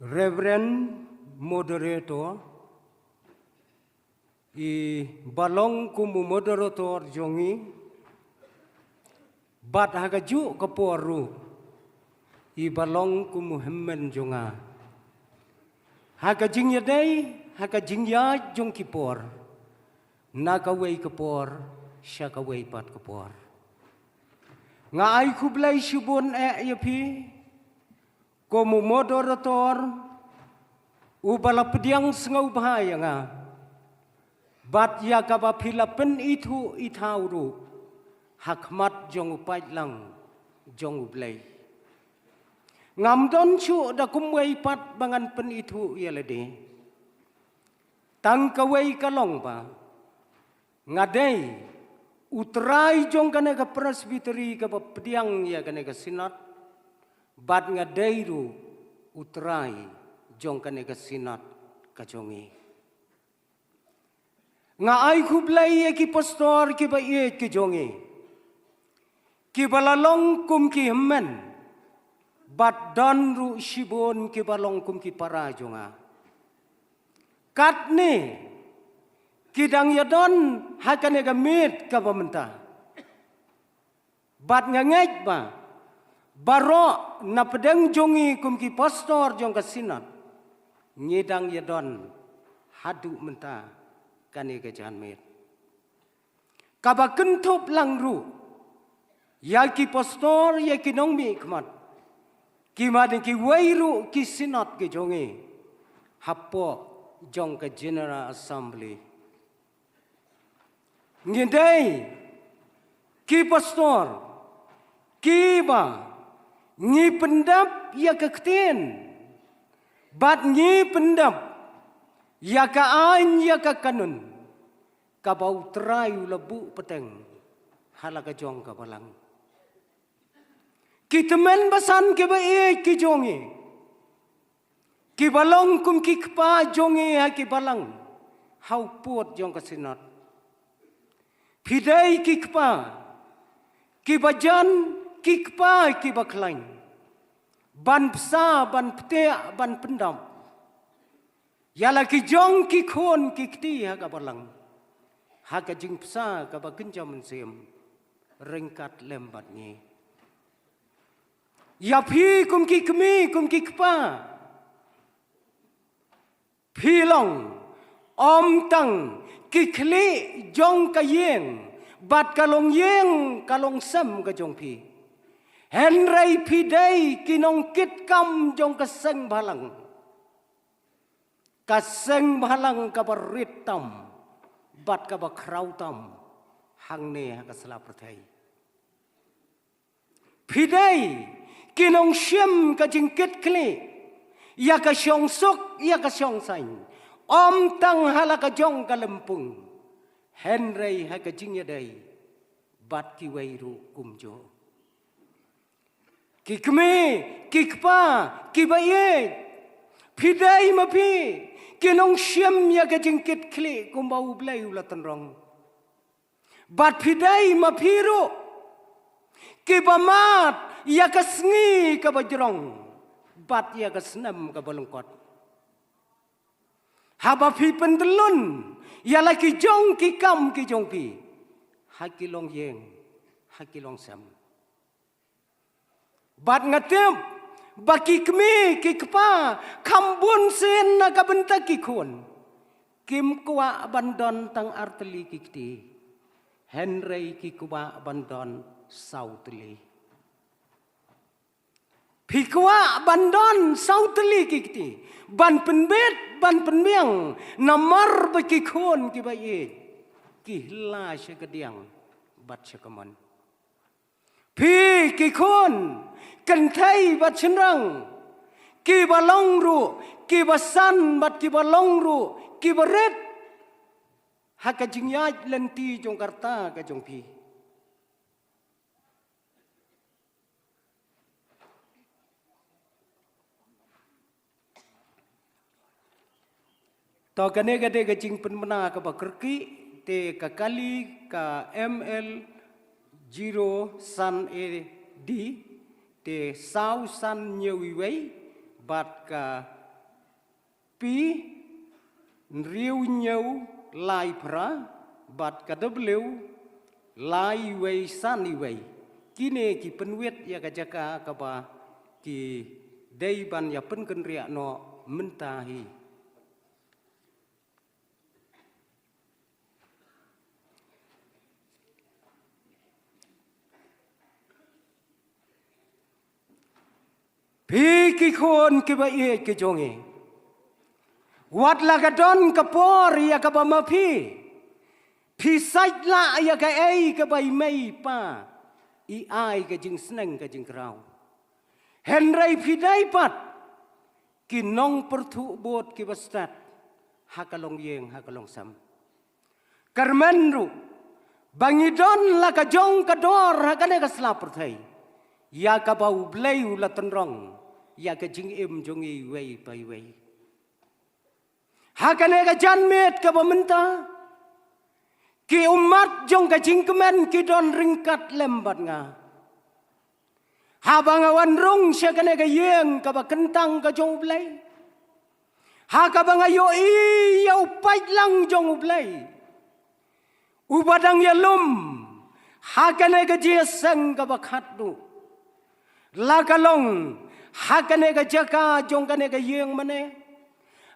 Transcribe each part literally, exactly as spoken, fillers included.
Reverend Moderator, i ba long kum u moderator jong ngi, bad ha kajuh ka por ruh, i ba long kum u hynmen jong nga. Ha ka jingïadei, ha ka jingïaid jong ki por, na kawei ka por sha kawei pat ka por. Nga ai khublei shibun eh ïa phi, kum u moderator, u ba la pdiang sngewbha ïa nga, bad ïa kaba phi la pynithuh ithaw ruh ha khmat jong u paidlang jong U Blei. Ngam don shuh da kumwei pat ba ngan pynithuh ïa lade. Tang kawei ka long ba nga dei u trai jong kane ka Presbytery kaba pdiang ïa kane ka Synod, bad nga dei ruh u trai jong kane ka Synod ka jong ngi. Nga ai khublei ïa ki pastor kiba ïeit ki jong ngi, kiba la long kum ki hynmen, bad don ruh shibun kiba long kum ki para jong nga. Katne ki dang ïadon ha kane ka miet kaba mynta. Bad nga ngeit ba baroh na pdeng jong ngi kum ki pastor jong ka Synod, ngi dang ïadon haduh mynta kane ka janmiet. Kaba kynthup lang ruh ïa ki pastor, ïa ki nongmihkhmat, ki ma dang kiwei ruh ki Synod ki jong ngi hapoh jong ka General Assembly. Ngi dei ki pastor kiba ngi pyndap ïa ka ktien, bad ngi pyndap ïa ka aiñ, ïa ka kanun, kaba U Trai u la buh pateng ha la ka jong ka balang. Ki tymmen basan kiba ïeit ki jong ngi, kiba long kum ki kpa jong ngi ha ki balang ha u pud jong ka Synod. Phi dei ki kpa kiba jan, ki kpa kiba khlaiñ ban bsa, ban pteh, ban pyndap ïa la ki jong ki khun ki kti ha ka balang, ha ka jingbsa kaba kynja mynsiem ryngkat lem bad ngi. Ïa phi kum ki kmie, kum ki kpa, phi long ym tang ki khlieh jong ka ïing bad ka longïing, ka longsem ka jong phi, hynrei phi dei ki nongkitkam jong ka seng bhalang. Ka seng bhalang kaba rit tam bad kaba khraw tam hangne ha ka sla pyrthei. Phi dei ki nongshim ka jingkitkhlieh ïa ka shongsuk, ïa ka shongsaiñ, ym tang ha la ka jong ka lympung, hynrei ha ka jingïadei bad kiwei ruh kumjuh. Ki kmie, ki kpa kiba ïeit, phi dei ma phi ki nongshim ïa ka jingkitkhlieh kumba U Blei u la tynrong. Bad phi dei ma phi ruh kiba mad ïa ka sngi kaba jrong bad ïa ka snem kaba lyngkot, haba phi pyntyllun ïa la ki jong ki kam ki jong phi ha ki longïing, ha ki longsem. Bad nga tip ba ki kmie ki kpa kham bun sien na ka bynta ki khun, kim kwah ban don tang ar tylli ki kti, hynrei ki kwah ban don saw tylli. Phi kwah ban don saw tylli ki kti ban pynbit, ban pynbiang, namar ba ki khun kiba ïeit ki la sha ka diang bad sha ka mon. Phi ki khun kynthei bad shynrang kiba long ruh kiba san bad kiba long ruh kiba rit ha ka jingïaid lynti jong ka rta ka jong phi. To kane ka dei ka jingpynbna kaba kyrkieh, te ka kali ka M L zero san A D, te saw san hynñiew wei, bad ka P, hynriew hynñiew lai phra, bad ka W, lai wei san wei. Kine ki pynwit ïa ka jaka kaba ki dei ban ïa pynkynriah noh mynta hi. Phi ki khun kiba ïeit ki jong ngi, wat la ka don ka por ïa kaba ma phi, phi sait la ïa kaei kaba i mei i pa i ai ka jingsneng ka jingkraw. Hynrei phi dei pat ki nongpyrthuh bud kiba stad ha ka longïing ha ka longsem. Kyrmen ruh ba ngi don la ka jong ka dor ha kane ka sla pyrthei ïa kaba U Blei u la tynrong ïa ka jingim jong ngi iwei pa iwei. Ha kane ka janmiet kaba mynta, ki ummat jong ka jingkmen ki don ryngkat lem bad nga. Haba nga wan rung sha kane ka ïing kaba kyntang ka jong U Blei, ha kaba nga ïohi ïa u paidlang jong U Blei uba dang ïalum ha kane ka jingïaseng kaba khatduh. La ka long ha kane ka jaka jong kane ka ïing mane,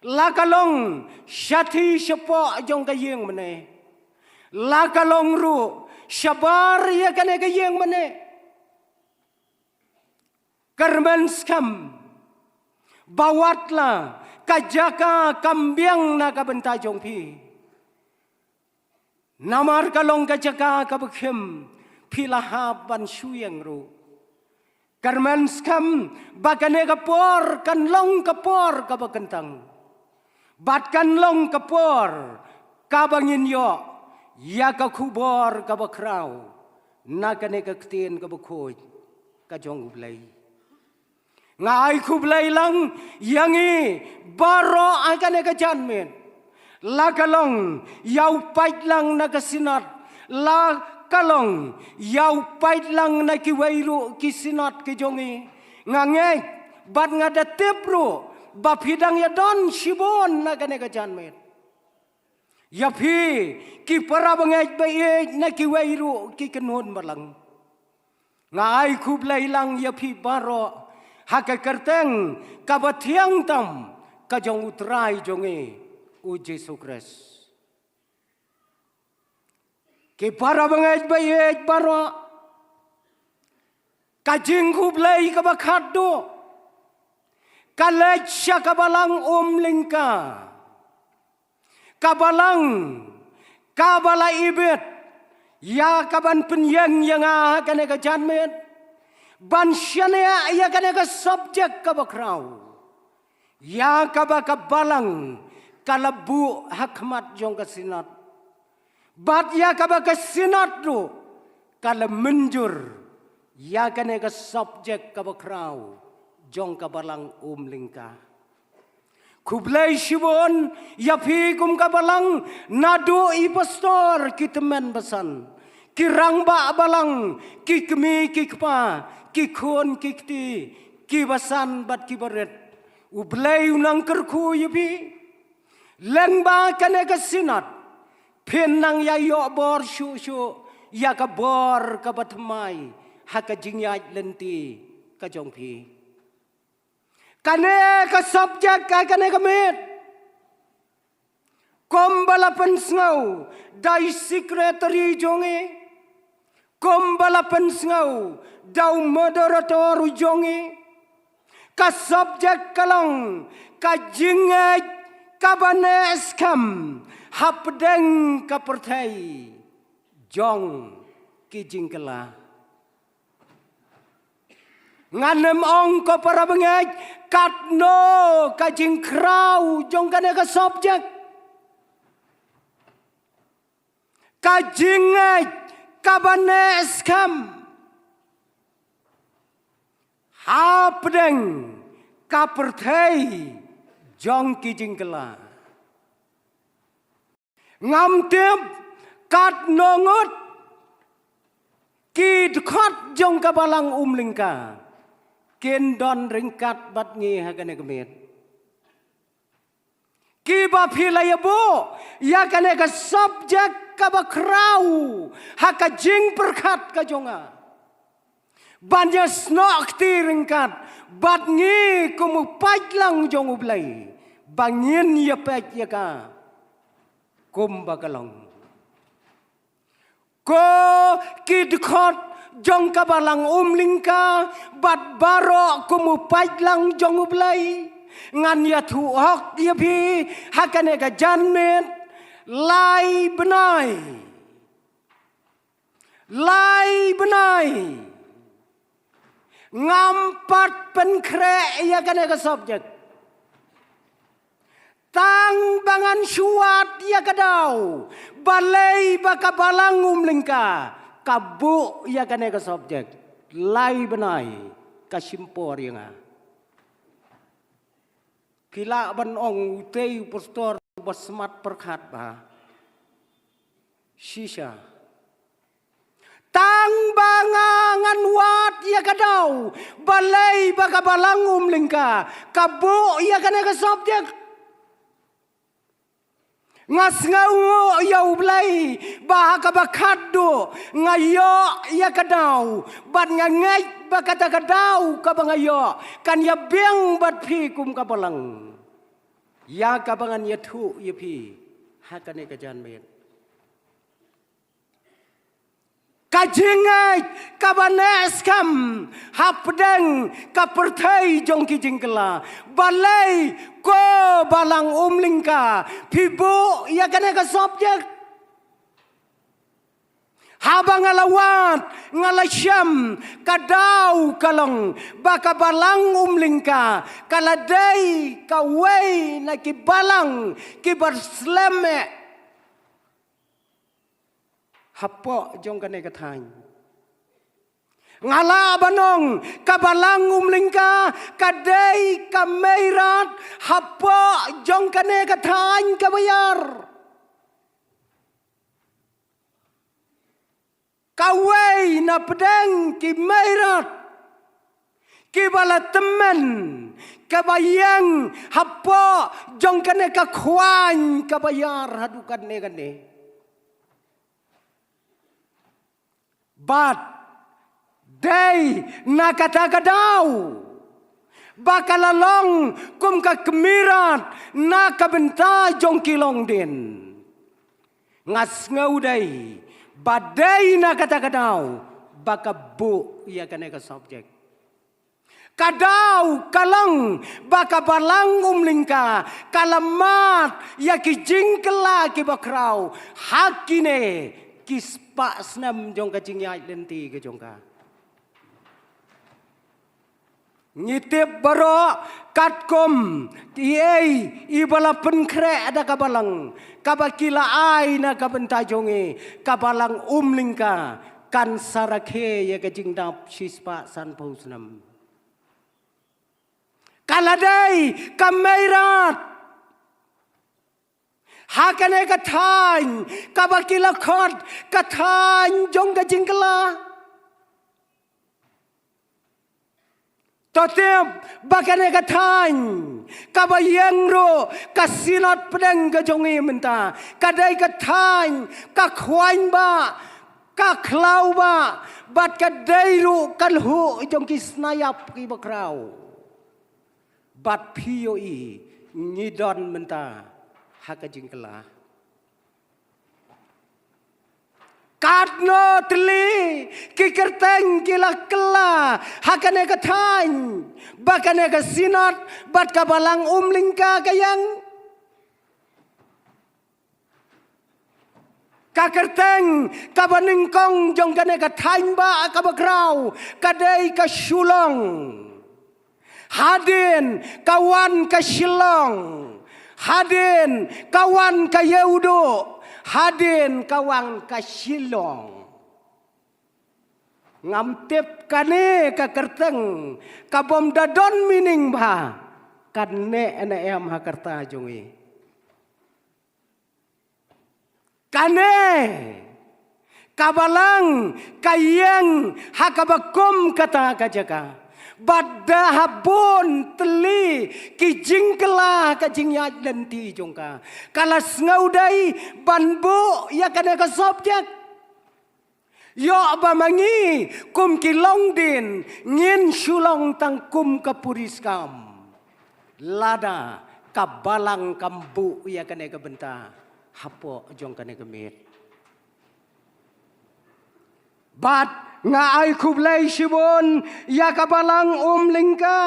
la ka long shathie shapoh jong ka ïing mane, la ka long ruh shabar ïa kane ka ïing mane. Kyrmen skhem ba wat la ka jaka kam biang na ka bynta jong phi. Namar ka long ka jaka kaba khim, phi la hap ban shu ïeng ruh. Kyrmen skhem ba kane ka por kan long ka por kaba kyntang, bad kan long ka por kaba ngin ïoh ïa ka khubor kaba khraw na kane ka ktien kaba khuid ka jong U Blei. Nga ai khublei lang ïa ngi baroh ha kane ka janmiet. La ka long ïa u paidlang na ka Synod, la ka long ïa u paidlang na kiwei ruh ki Synod ki jong ngi. Nga ngeit bad nga da tip ruh ba phi dang ïadon shibun na kane ka janmiet. Ïa phi ki para bangeit ba ïeit na kiwei ruh ki kynhun balang, nga ai khublei lang ïa phi baroh ha ka kyrteng kaba thiang tam ka jong U Trai jong ngi U Jisu Khrist. Ki para bangeit ba ïeit baroh, ka jingkhublei kaba khatduh ka leit sha ka Balang Umlyngka. Ka Balang kaba la ibit ïa ka ban pynïeng ïa nga ha kane ka janmiet ban shaniah ïa kane ka subject kaba khraw, ïa kaba ka Balang ka la buh ha khmat jong ka Synod, bad ïa kaba ka Synod ruh ka la mynjur ïa kane ka subject kaba khraw jong ka Balang Umlyngka. Khublei shibun ïa phi kum ka Balang, naduh i pastor, ki tymmen basan, ki rangbah balang, ki kmie ki kpa, ki khun ki kti, ki basan bad ki barit. U Blei u nang kyrkhu ïa phi. Lyngba kane ka Synod phin nang ïa ïoh bor shuh shuh ïa ka bor kaba thymmai ha ka jingïaid lynti ka jong phi. Kane ka subject ka, kane ka miet, kumba la pynsngew da i secretary jong ngi, kumba la pynsngew da u moderator u jong ngi, ka subject ka long ka jingngeit kaba neh skhem hapdeng ka pyrthei jong ki jingkylla. Ngan ym ong ko para bangeit, katno ka jingkhraw jong kane ka subject. Ka jingngeit kaba neh skhem hapdeng ka pyrthei jong ki jingkylla. Ngam tip katno ngut ki dkhot jong ka Balang Umlyngka kin don ryngkat bad ngi ha kane ka miet. Kiba phi la ïabuh ïa kane ka subject kaba khraw ha ka jingpyrkhat ka jong nga, ban ïasnoh kti ryngkat bad ngi kum u paidlang jong U Blei, ba ngin ïa peit ïa ka kumba ka long. Ko ki dkhot jong ka Balang Umlyngka bad baroh kum u paidlang jong U Blei, ngan ïathuh hok ïa phi ha kane ka janmiet, lai bnai, lai bnai ngam pat pynkhreh ïa kane ka subject. Tang ba ngan shu wad ïa ka daw, balei ba ka Balang Umlyngka ka buh ïa kane ka subject. Lai bnai ka shim por ïa nga. Phi lah ban ong utei u pastor ba smat pyrkhat bha. Shisha. Tang ba nga ngan wad ïa ka daw, balei ba ka Balang Umlyngka ka buh ïa kane ka subject. Nga sngewnguh ïa U Blei ba ha kaba khatduh nga ïoh ïa ka daw, bad nga ngeit ba kata ka daw kaba nga ïoh kan ïa biang bad phi kum ka Balang, ïa kaba ngan ïathuh ïa phi ha kane ka janmiet. Ka jingngeit kaba neh skhem hapdeng ka pyrthei jong ki jingkylla. Balei ko Balang Umlyngka phi buh ïa kane ka subject? Haba nga la wad, nga la shem, ka daw ka long ba ka Balang Umlyngka ka la dei kawei na ki balang kiba slem eh hapoh jong kane ka thaiñ. Nga lah ban ong ka Balang Umlyngka ka dei ka meirat hapoh jong kane ka thaiñ kaba ïar. Kawei na pdeng ki meirat kiba la tymmen, kaba ïeng hapoh jong kane ka khwaiñ kaba ïar haduh katne katne. Bad dei na kata ka daw ba ka la long kum ka kmie rat na ka bynta jong ki longdien. Nga sngew dei ba dei na kata ka daw ba ka buh ïa kane ka subject. Ka daw ka long ba ka Balang Umlyngka ka la mad ïa ki jingkylla kiba khraw ha kine ki spah snem jong ka jingïaid lynti ka jong ka. Ngi tip baroh katkum kiei kiba la pynkhreh da ka Balang kaba ki la ai na ka bynta jong ngi, ka Balang Umlyngka kan sa rakhe ïa ka jingdap shispah sanphew snem. Ka la dei ka meirat ha kane ka thaiñ kaba ki la khot ka thaiñ jong ka jingkylla. To tip ba kane ka thaiñ kaba ïeng ruh ka synod pdeng ka jong ngi mynta ka dei ka thaiñ ka khwaiñ ba ka khlaw ba bad ka dei ruh ka lhuh jong ki snaiap kiba khraw. Bad phi ïohi ngi don mynta ha ka jingkylla. Katno tylli ki kyrteng ki la kylla ha kane ka thaiñ ba kane ka synod bad ka Balang Umlyngka ka ïeng. Ka kyrteng kaba nyngkong jong kane ka thaiñ ba kaba khraw ka dei ka Shillong. Hadien ka wan ka Shillong. Hadien ka wan ka Ïewduh. Hadien ka wan ka Shillong. Ngam tip kane ka kyrteng ka bym da don meaning bha kan neh ne em ha ka rta jong ngi. Kane ka Balang ka ïeng ha kaba kum kata ka jaka. Bad da ha bun tylli ki jingkylla ka jingïaid lynti jong ka, ka la sngewdei ban buh ïa kane ka subject. Ïoh ba ma ngi kum ki longdien ngin shu long tang kum ka puriskam. Lada ka balang kam buh ïa kane ka bynta hapoh jong kane ka miet. Bad nga ai khublei shibun ïa ka balang Umlyngka.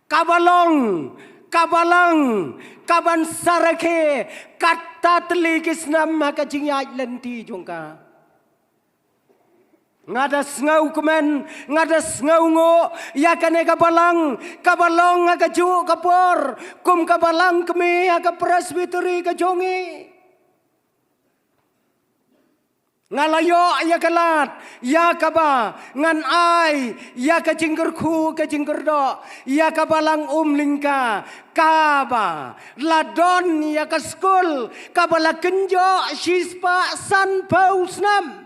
Ka ba long, ka balang, ka ban sa rakhe katta tylli ki snem ha ka jingïaid lynti jong ka. Nga da sngewkmen, nga da sngewnguh ïa kane ka balang, ka ba long ha kajuh ka por kum ka balang kmie ha ka Presbytery ka jong ngi. Nga la ïoh ïa ka lad ïa kaba ngan ai ïa ka jingkyrkhu ka jingkyrdoh ïa ka balang Umlyngka, kaba la don ïa ka skul kaba la kynjoh shispah sanphew snem.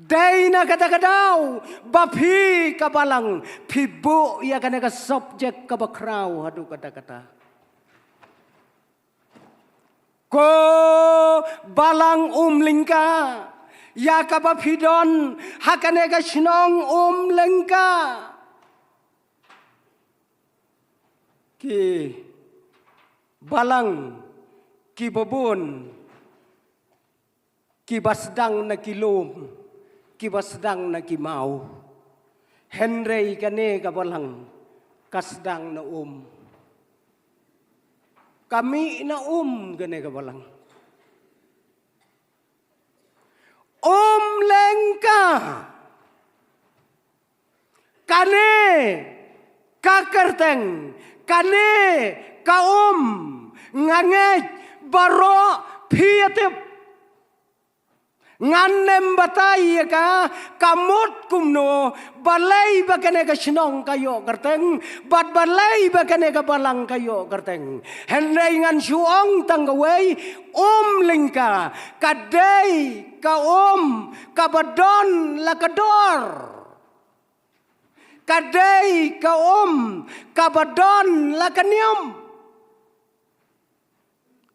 Dei na kata ka daw ba phi ka balang phi buh ïa kane ka subject kaba khraw haduh katta katta. Ko balang Umlyngka, ïa kaba phi don ha kane ka shnong Umlyngka. Ki balang ki babun, ki ba sdang na ki lum, ki ba sdang na ki maw. Hynrei kane ka balang ka sdang na um. Ka mih na um kane ka balang. Umlyngka. Kane ka kyrteng, kane ka um, nga ngeit baroh phi ïa tip. Ngan ym batai ïa ka, ka mut kumno, balei ba kane ka shnong ka ïoh kyrteng, bad balei ba kane ka balang ka ïoh kyrteng. Hynrei ngan shu ong tang kawei, Umlyngka, ka dei ka um ka ba don la ka dor. Ka dei ka um ka ba don la ka niam.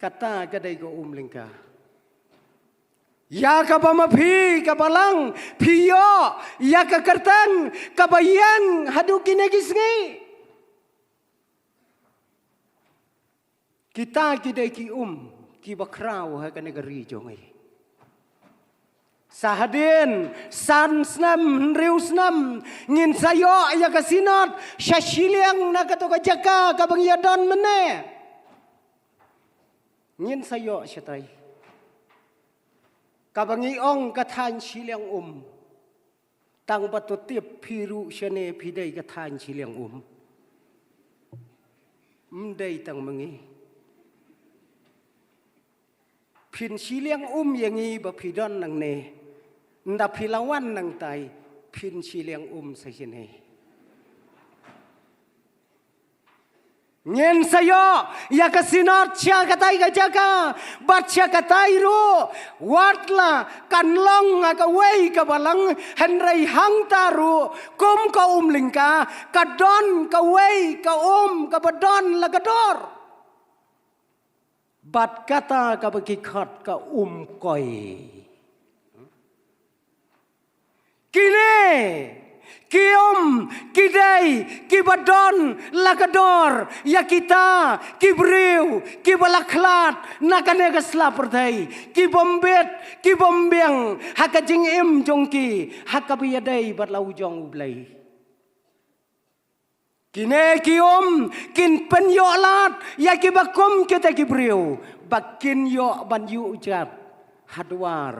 Kata ka dei ka Umlyngka. Ïa kaba ma phi ka balang phi ïoh ïa ka kyrteng ka ba ïeng haduh kine ki sngi. Kita ki dei ki um ki ba khraw ha kane ka ri jong ngi. Sa hadien san snem hynriew snem ngin sa ïoh ïa ka synod sha shiliang na kato ka jaka ka ba ngi ïa don mynne. Ngin sa ïoh shatai ka ba ngi ong ka thaiñ shiliang um. Tang ba to tip phi ruh shane phi dei ka thaiñ shiliang um. Ym dei tang ma ngi. Phin shiliang um ïa ngi ba phi don nangne. Nda phi la wan nangtai phin shiliang um sa shane. Ngin sa ïoh ïa ka synod sha katai ka jaka bad sha katai ruh. Wat la kan long ha kawei ka balang hynrei hangta ruh kum ka Umlyngka ka don kawei ka um ka ba don la ka dor. Bad kata ka ba ki khot ka um koi. Kine ki um ki dei ki ba don la ka dor ïa kita ki briew ki ba la khlad na kane ka sla pyrthei, ki bym bit ki bym biang ha ka jingim jong ki ha ka ba ïadei bad la u jong U Blei. Kine ki um kin pynïoh lad ïa ki ba kum kita ki briew ba kin ïoh ban ïuh jat ha dwar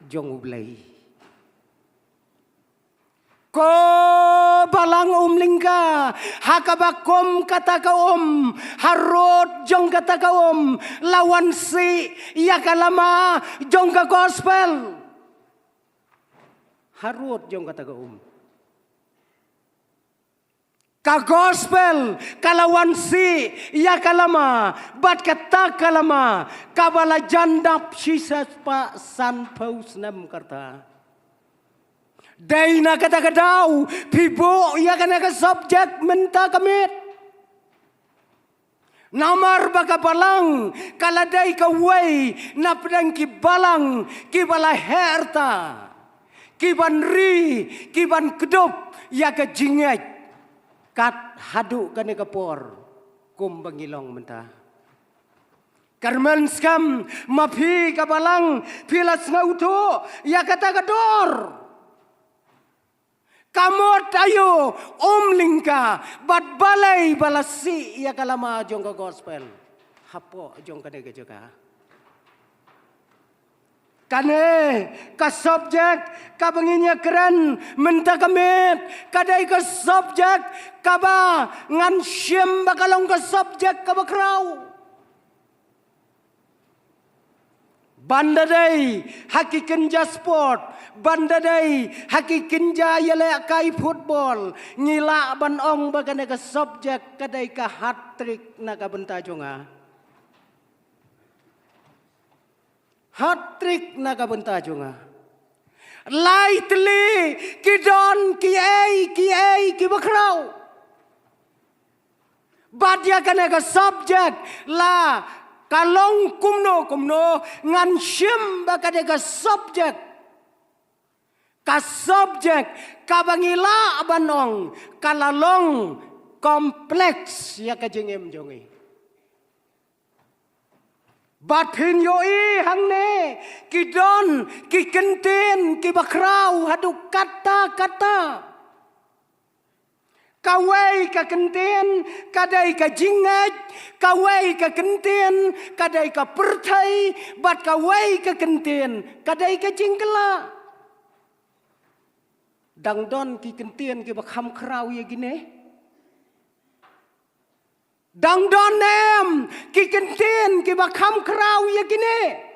jong U Blei. Ko balang Umlyngka, ha ka ba kum kata ka um, harud jong kata ka um la wan sih ïa ka lama jong ka gospel. Harud jong kata ka um. Ka gospel ka la wan sih ïa ka lama bad kata ka lama ka ba la jan dap shispah sanphew snem ka rta. Dei na kata ka daw phi buh ïa kane ka subject mynta ka miet. Namar ba ka balang ka la dei kawei na pdeng ki balang kiba la heh rta, kiban ri, kiban kdup ïa ka jingngeit kat haduh kane ka por kumba ngi long mynta. Kyrmen skhem ma phi ka balang phi la sngewthuh ïa kata ka dor. Ka mut aïu, um lyngka bad balei ba la sih ïa ka lama jong ka gospel hapoh jong kane ka jaka. Kane ka subject kaba ngin ïa kren mynta ka miet ka dei ka subject kaba ngan shim ba ka long ka subject kaba khraw. Ban da dei ha ki kynja sport, ban da dei ha ki kynja ïalehkai football, ngi lah ban ong ba kane ka subject ka dei ka hat-trick na ka bynta jong nga. Hat-trick na ka bynta jong nga. Lai tylli ki don kiei kiei kiba khraw. Bad ïa kane ka subject la ka long kumno kumno, ngan shim ba kane ka subject, ka subject kaba ngi lah ban ong ka la long complex ïa ka jingim jong ngi. Bad phin ïohi hangne ki don ki kyntien kiba khraw haduh katta katta. Kawei ka kyntien ka dei ka jingngeit, kawei ka kyntien ka dei ka pyrthei, bad kawei ka kyntien ka dei ka jingkylla. Dang don ki kyntien kiba kham khraw ïa kine? Dang don em ki kyntien kiba kham khraw ïa kine?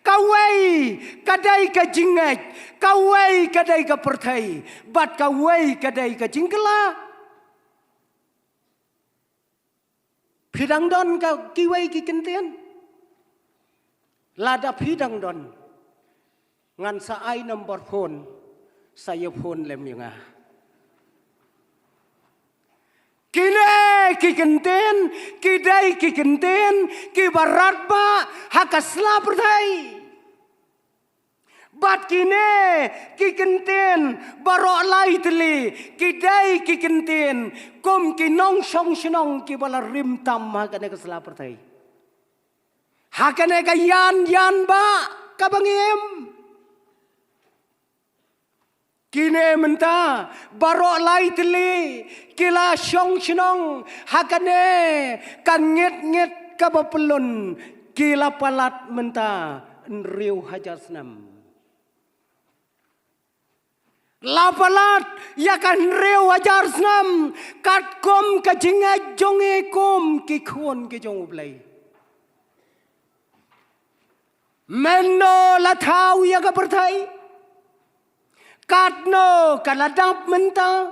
Kawei ka dei ka jingngeit, kawei ka dei ka pyrthei, bad kawei ka dei ka jingkylla. Phi dang don ka kiwei ki kyntien? Lada phi dang don, ngan sa ai number phone, sa ïa phone lem ïa nga. Kine ki kyntien ki dei ki kyntien kiba radbah ha ka sla pyrthei. Bad kine ki kyntien baroh lai tylli ki dei ki kyntien kum ki nongshong shnong kiba la rim tam ha kane ka sla pyrthei. Ha kane ka ïan ïan ba kaba ngi im. Kine mynta baroh lai tylli ki la shong shnong ha kane ka ngit ngit kaba pyllun, ki la palat mynta hynriew hajar snem. La palat ïa ka hynriew hajar snem katkum ka jingngeit jong ngi kum ki khun ki jong U Blei. Mynno la thaw ïa ka pyrthei? Katno ka la dap mynta?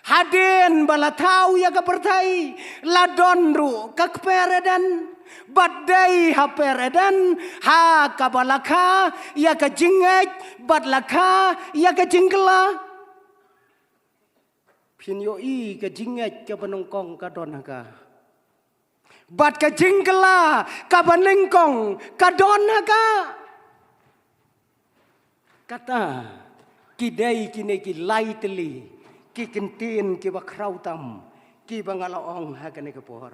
Hadien ba la thaw ïa ka pyrthei la don ruh ka kper Eden. Bad dei ha kper Eden ha kaba la kha ïa ka jingngeit bad la kha ïa ka jingkylla. Phin ïohi ka jingngeit kaba nyngkong ka don ha ka. Bad ka jingkylla kaba nyngkong ka don ha ka. Kata ki dei kine ki lai tylli ki kyntien kiba khraw tam kiba nga la ong ha kane ka por.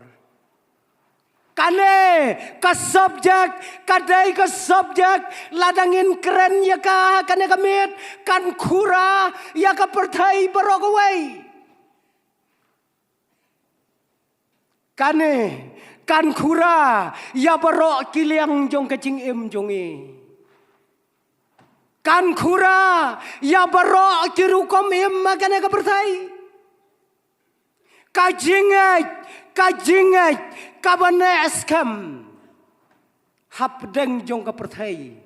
Kane ka subject ka dei ka subject lada ngin kren ïa ka ha kane ka miet kan khura ïa ka pyrthei baroh kawei. Kane kan khura ïa baroh ki liang jong ka jingim jong ngi. Kan khura ïa baroh ki rukom im ha kane ka pyrthei. Ka jingngeit, ka jingngeit kaba neh skhem hapdeng jong ka pyrthei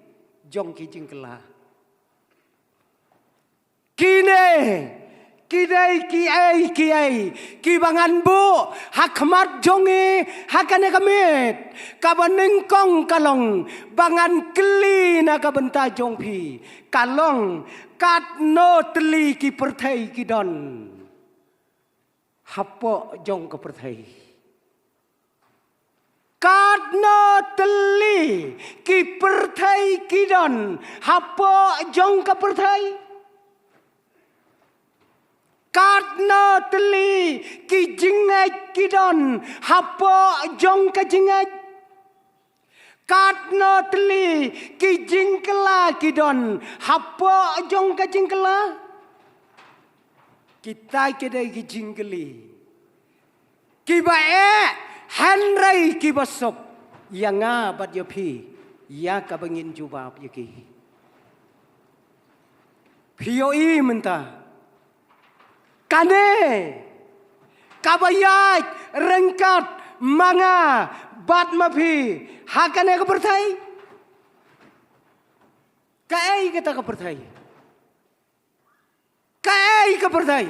jong ki jingkylla. Kine Ki dei kiei kiei kiba ngan buh ha khmat jong ngi ha kane ka miet. Kaba nyngkong ka long ba ngan kylli na ka bynta jong phi, ka long katno tylli ki pyrthei ki don hapoh jong ka pyrthei. Katno tylli ki pyrthei ki don hapoh jong ka pyrthei. Katno tylli ki jingngeit ki don hapoh jong ka jingngeit. Katno tylli ki jingkylla ki don hapoh jong ka jingkylla. Kita ki dei ki jingkylli kiba eh hynrei kiba suk ïa nga bad ïa phi ïa kaba ngin jubab ïa ki. Phi ïohi mynta kane kaba ïaid ryngkat ma nga bad ma phi ha kane ka pyrthei? Kaei kata ka pyrthei? Kaei ka pyrthei?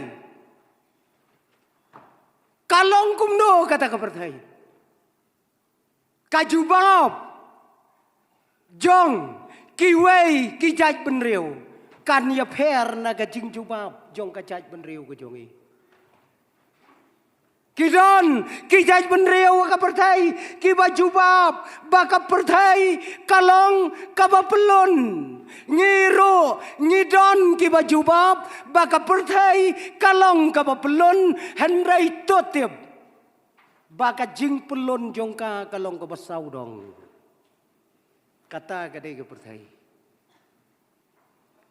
Ka long kumno kata ka pyrthei? Ka jubab jong kiwei ki jaitbynriew kan ïapher na ka jingjubab jong ka jaitbynriew ka jong ngi. Ki don ki jaitbynriew ha ka pyrthei kiba jubab ba ka pyrthei ka long kaba pyllun. Ngi ruh ngi don kiba jubab ba ka pyrthei ka long kaba pyllun, hynrei to tip ba ka jingpyllun jong ka ka long kaba sawdong. Kata ka dei ka pyrthei.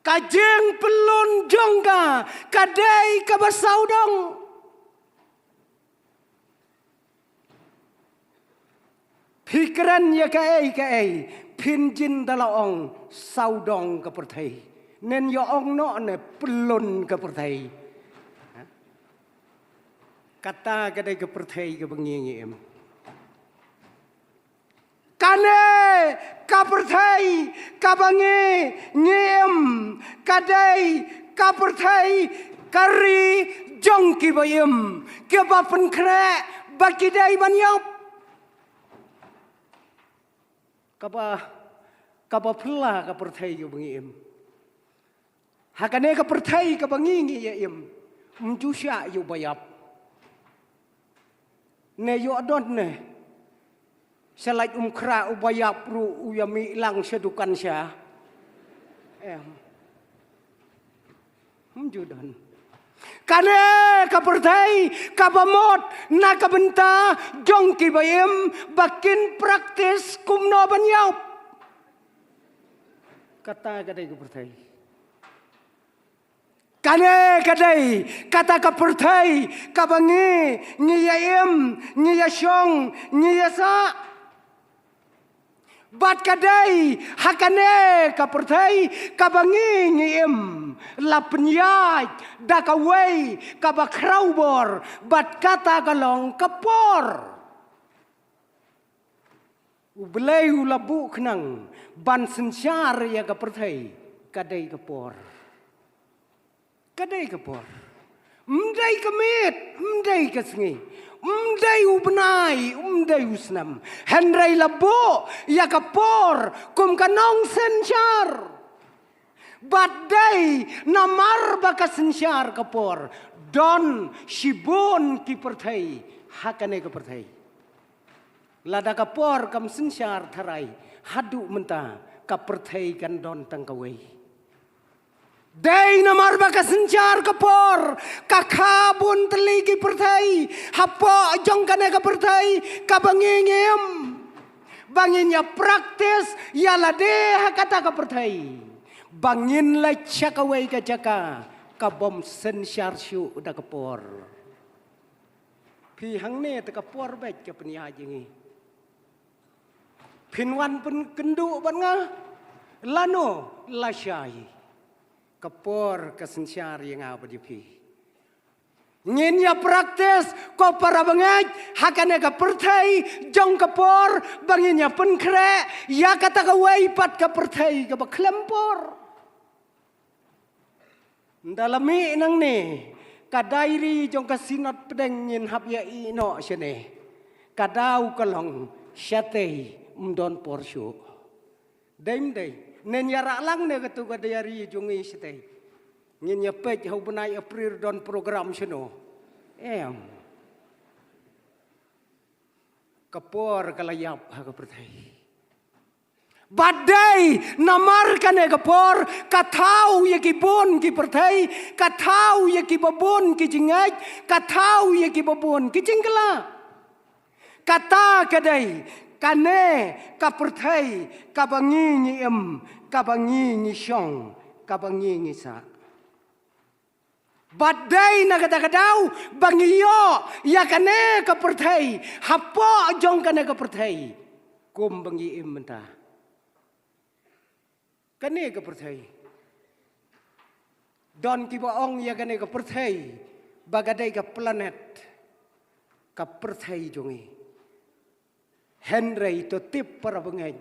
Ka jingpyllun jong ka ka dei kaba sawdong. Phi kren ïa kaei kaei phin jin da la ong sawdong ka pyrthei. Nen ïa ong noh ne pyllun ka pyrthei. Kata ka dei ka pyrthei kaba ngi ngi im. Kane ka pyrthei kaba ngi ngi im ka dei ka pyrthei ka ri jong kiba im, kiba pynkhreh ba ki dei ban ïap. Kaba, kaba phylla ka pyrthei kaba ngi im. Ha kane ka pyrthei kaba ngi ngi ïa im, ym ju shah ïa uba ïap. Ne ïoh don ne sha lait um khrah uba ïap ruh u ïa mih lang sha dukan sha. Em. Ym ju don. Kane ka pyrthei kaba mut na ka bynta jong kiba im ba kin practice kumno ban ïap. Kata ka dei ka pyrthei. Kane ka dei kata ka pyrthei kaba ngi ngi ïa im, ngi ïa shong, ngi ïa sah. Bad ka dei ha kane ka pyrthei kaba ngi ngi im la pynïaid da kawei kaba khraw bor bad kata ka long ka por. U Blei u la buh khnang ban synshar ïa ka pyrthei ka dei ka por. Ka dei ka por. Ym dei ka miet, ym dei ka sngi, ym dei u bnai, ym dei u snem. Hynrei la buh ïa ka por kum ka nongsynshar. Bad dei namar ba ka synshar ka por don shibun ki pyrthei ha kane ka pyrthei. Lada ka por kam synshar tharai haduh mynta ka pyrthei kan don tang kawei. Dei namar ba ka synshar ka por ka kha bun tylli ki pyrthei hapoh jong kane ka pyrthei kaba ngi ngi im. Ba ngin ïa practice ïa lade ha kata ka pyrthei ba ngin leit sha kawei ka jaka ka bym synshar shuh da ka por. Phi hangne te ka por beit ka pynïaid ïa ngi. Phin wan pynkynduh bad nga lano lashai. Ka por ka synshar ïa nga bad ïa phi. Ngin ïa practice ko para bangeit ha kane ka pyrthei jong ka por ba ngin ïa pynkhreh ïa kata kawei pat ka pyrthei kaba khlem por. Ynda la mih nangne Ka diary jong ka Synod Pdeng ngin hap ïa ïehnoh shane. Ka daw ka long shatei, ym don por shuh. Dei ym dei? Ngin ïa rah lang ne katu ka diary jong ngi shatei? Ngin ïa peit ha u bnai April don program shano? Em. Ka por ka la ïap ha ka pyrthei. Bad dei namar kane ka por ka thaw ïa ki bun ki pyrthei, ka thaw ïa kiba bun ki jingngeit, ka thaw ïa kiba bun ki jingkylla. Kata ka dei kane ka pyrthei kaba ngi ngi im, kaba ngi ngi shong, kaba ngi ngi sah. Bad dei na kata ka daw ba ngi ïoh ïa kane ka pyrthei hapoh jong kane ka pyrthei. Kum ba ngi im mynta, kane ka pyrthei, don kiba ong ïa kane ka pyrthei ba ka dei ka planet, ka pyrthei jong ngi. Hynrei to tip para bangeit,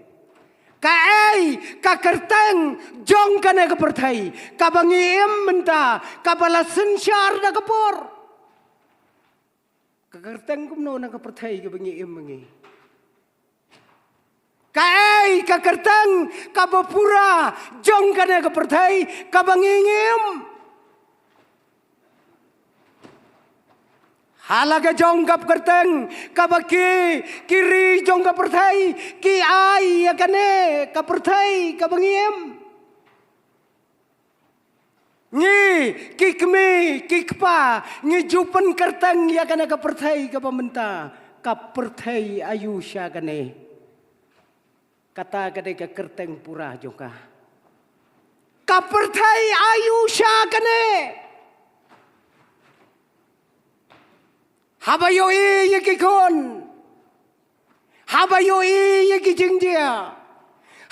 kaei ka kyrteng jong kane ka pyrthei kaba ngi im mynta, kaba la synshar da ka por? Ka kyrteng kumno na ka pyrthei kaba ngi im ngi? Kaei ka kyrteng kaba pura jong kane ka pyrthei kaba ngi ngi im? Ha la ka jong ka kyrteng kaba ki, ki ri jong ka pyrthei ki ai ïa kane ka pyrthei kaba ngi im. Ngi ki kmie ki kpa ngi ju pynkyrteng ïa kane ka pyrthei kaba mynta ka pyrthei ayu sha kane. Kata ka dei ka kyrteng pura jong ka. Ka pyrthei ayu sha kane. Haba ïohi ïa ki khun, haba ïohi ïa ki jingjia,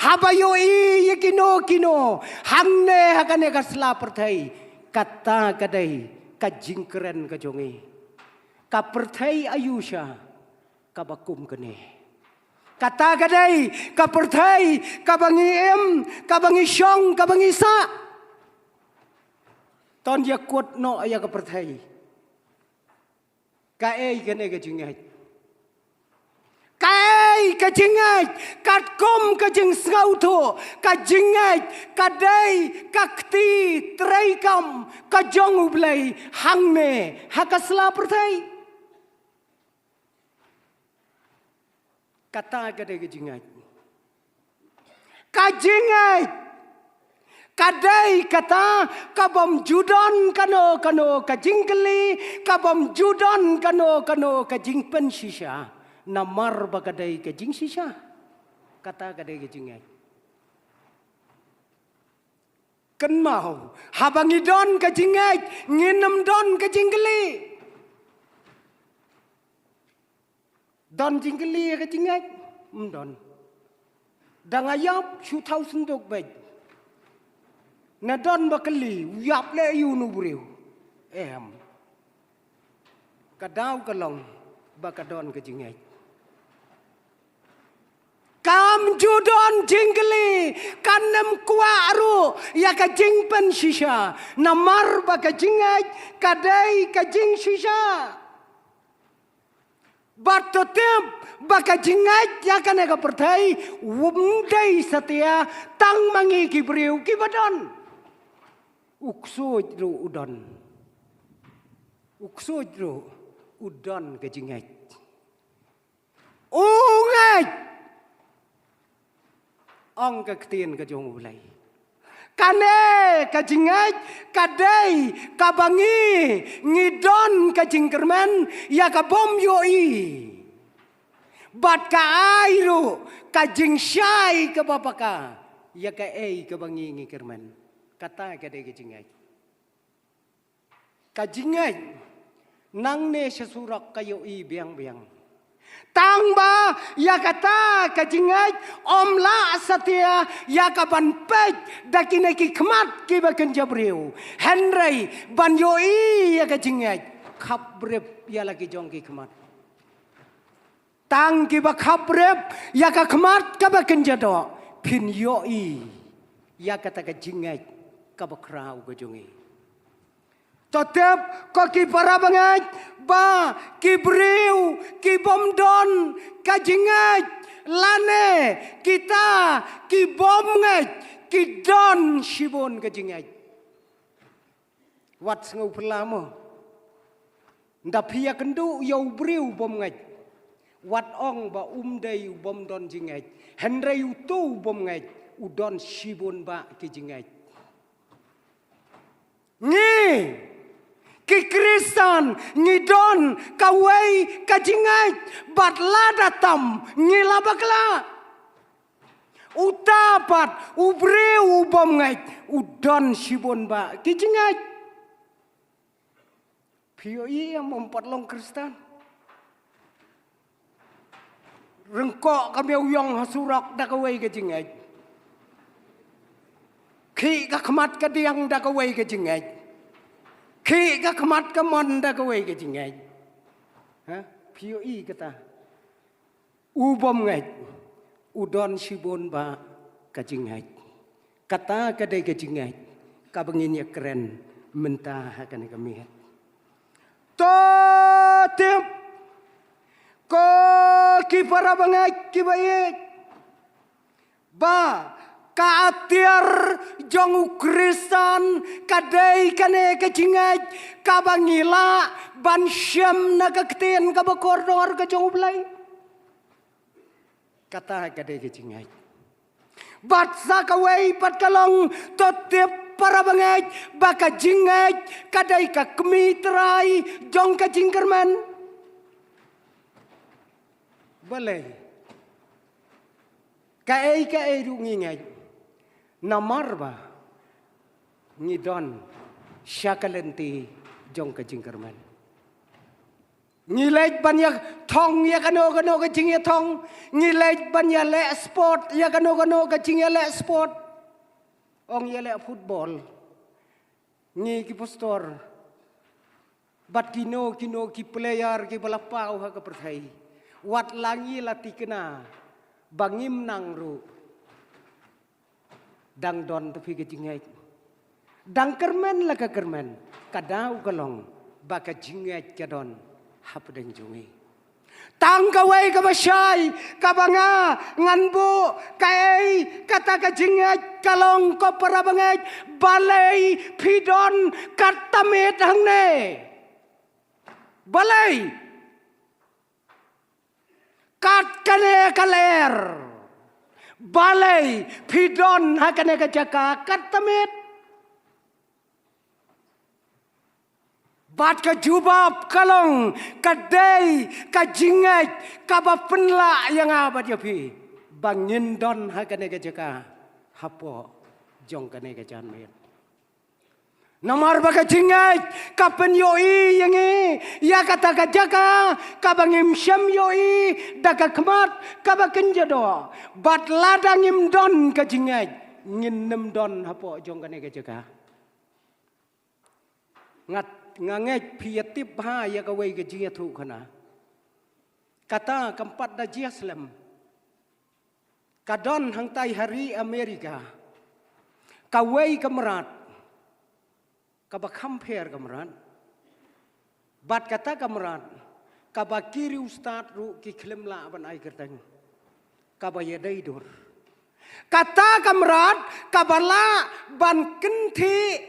haba ïohi ïa kino kino hangne ha kane ka sla pyrthei, kata ka dei ka jingkren ka jong ngi. Ka pyrthei ayu sha kaba kum kane. Kata ka dei ka pyrthei kaba ngi im, kaba ngi shong, kaba ngi sah. Ton ïa kut noh ïa ka pyrthei. Kaei kane ka jingngeit? Kaei ka jingngeit? Katkum ka jingsngewthuh, ka jingngeit ka dei ka kti treikam ka jong U Blei hangne ha ka sla pyrthei. Kata ka dei ka jingngeit. Ka jingngeit ka dei kata kabym ju don kano kano ka jingkylli, kabym ju don kano kano ka jingpynshisha, namar ba ka dei ka jingshisha. Kata ka dei ka jingngeit. Kynmaw, haba ngi don ka jingngeit, ngin ym don ka jingkylli. Don jingkylli ïa ka jingngeit? Ym don. Da nga ïap shu thaw synduk beit. Na don ba kylli, u ïap leh aïu u briew? Em. Ka daw ka long ba ka don ka jingngeit. Kam ju don jingkylli, kan ym kwah ruh ïa ka jingpynshisha, namar ba ka jingngeit ka dei ka jingshisha. Bad to tip ba ka jingngeit ïa kane ka pyrthei ym dei satia tang ma ngi ki briew kiba don. U ksuid ruh u don. U ksuid ruh u don ka jingngeit. U ngeit. Ong ka ktien ka jong U Blei. Kane ka jingngeit ka dei kaba ngi, ngi don ka jingkyrmen ïa kabym ïohi. Bad ka ai ruh ka jingshai kaba paka ïa kaei kaba ngi, ngi kyrmen. Kata ka dei ka jingngeit. Ka jingngeit nangne sha surok ka ïohi biang biang. Tang ba ïa kata ka jingngeit ym lah satia ïa ka ban peit da kine ki khmat kiba kynja briew. Hynrei ban ïohi ïa ka jingngeit, khapbrip ïa la ki jong ki khmat. Tang kiba khapbrip ïa ka khmat kaba kynja doh phin ïohi ïa kata ka jingngeit kaba khraw ka jong ngi. To tip ko ki para bangeit ba ki briew ki bym don ka jingngeit, lane kita ki bym ngeit ki don shibun ka jingngeit. Wat sngewphylla mo. Nda phi ïakynduh ïa u briew u bym ngeit, wat ong ba um dei u bym don jingngeit. Hynrei uto u bym ngeit u don shibun ba ki jingngeit. Ngi ki Khristan ngi don kawei ka jingngeit, bad lada tam ngi la bakla. Uta pat u briew u bym ngeit u don shibun ba ki jingngeit. Phi ïohi em, ym pat long Khristan. Ryngkoh ka miaw ïong ha surok da kawei ka jingngeit. Khih ka khmat ka diang da kawei ka jingngeit. Khih ka khmat ka mon da kawei ka jingngeit. Ha? Phi ïohi kata. U bym ngeit u don shibun ba ka jingngeit. Kata ka dei ka jingngeit kaba ngin ïakren mynta ha kane ka miet. To tip ko ki para bangeit kiba ïeit, ba ka atiar jong u Khristan ka dei kane ka jingngeit kaba ngi lah ban shem na ka ktien kaba kordor ka jong U Blei. Kata ka dei ka jingngeit. Bad sa kawei pat ka long, to tip para bangeit ba ka jingngeit ka dei ka kmie trai jong ka jingkyrmen. Balei? Kaei kaei ruh ngi ngeit, namar ba ngi don sha ka lynti jong ka jingkyrmen. Ngi leit ban ïa thong ïa kano kano ka jingïathong. Ngi leit ban ïaleh sport ïa kano kano ka jingïaleh sport. Ong ïaleh football. Ngi ki pastor bad kino kino ki player kiba la paw ha ka pyrthei, wat la ngi la thikna ba ngim nang ruh, dang don tang phi ka jingngeit. Dang kyrmen la ka kyrmen, ka daw ka long ba ka jingngeit ka don hapdeng jong ngi. Tang kawei kaba shai kaba nga ngan buh, kaei kata ka jingngeit ka long, ko para bangeit? Balei phi don kat ta miet hangne? Balei kat kane ka lyer? Balei phi don ha kane ka jaka kat ta miet? Bad ka jubab ka long, ka dei ka jingngeit kaba pynlah ïa nga bad ïa phi ba ngin don ha kane ka jaka hapoh jong kane ka janmiet. Namar ba ka jingngeit ka pynïohi ïa ngi ïa kata ka jaka kaba ngim shym ïohi da ka khmat kaba kynja doh. Bad lada ngim don ka jingngeit, ngin nym don hapoh jong kane ka jaka. Nga, nga ngeit phi ïa tip bha ïa kawei ka jingïathuhkhana. Kata kam pat da jia slem. Ka don hangtai ha ri Amerika kawei ka mrad kaba kham pher ka mrad. Bad kata ka mrad kaba ki riewstad ruh ki khlem lah ban ai kyrteng, kaba ïadei dur. Kata ka mrad kaba lah ban kynthih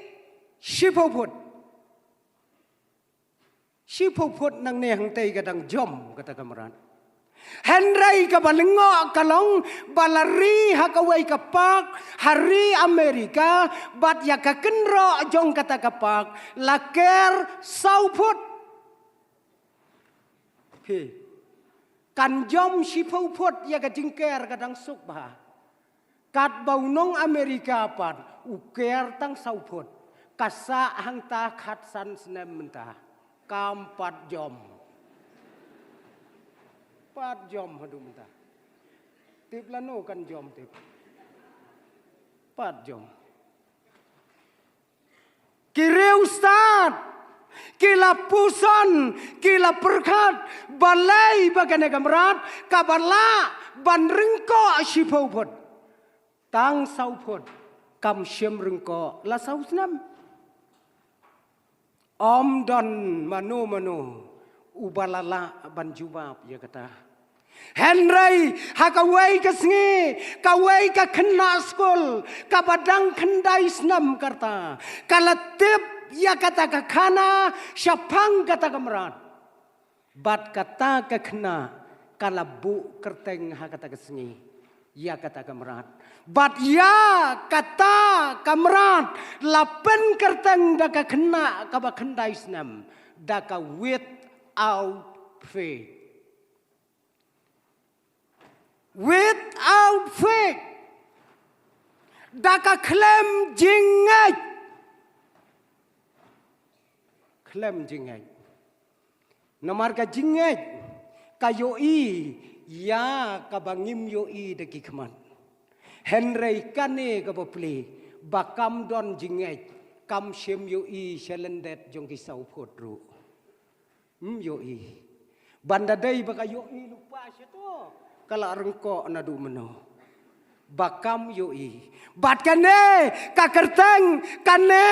shiphew phut. Shiphew phut nangne hangtei ka dang jom kata ka mrad. Hynrei kaba lyngngoh ka long ba la ri ha kawei ka park ha ri Amerika, bad ïa ka kynroh jong kata ka park la ker saw phut. Phi, kan jom shiphew phut ïa ka jingker ka dang suk bha. Katba u nong Amerika pat u ker tang saw phut, ka sah hangta khatsan snem mynta, kam pat jom. Pat jom haduh mynta. Tip lano kan jom tip. Pat jom. Ki riewstad ki la puson, ki la pyrkhat, balei ba kane ka mrad kaba lah ban ryngkoh shiphew phut, tang saw phut, kam shym ryngkoh la saw snem. Ym don mano mano uba la lah ban jubab ïa kata. Hynrei ha kawei ka sngi, kawei ka khynnah skul kaba dang khyndai snem ka rta, ka la tip ïa kata ka khana shaphang kata ka mrad. Bad kata ka khynnah ka la buh kyrteng ha kata ka sngi ïa kata ka mrad. Bad ïa kata ka mrad la pynkyrteng da ka khynnah kaba khyndai snem da ka Without Faith. Without Faith. Da ka khlem jingngeit. Khlem jingngeit. Namar ka jingngeit ka ïohi ïa kaba ngim ïohi da ki khmat. Hynrei kane kaba plie, ba kam don jingngeit, kam shym ïohi sha lyndet jong ki saw phut ruh. Ym ïohi. Ban da dei ba ka ïohi lypa shato, ka la ryngkoh naduh mynno. Ba kam ïohi. Bad kane ka kyrteng, kane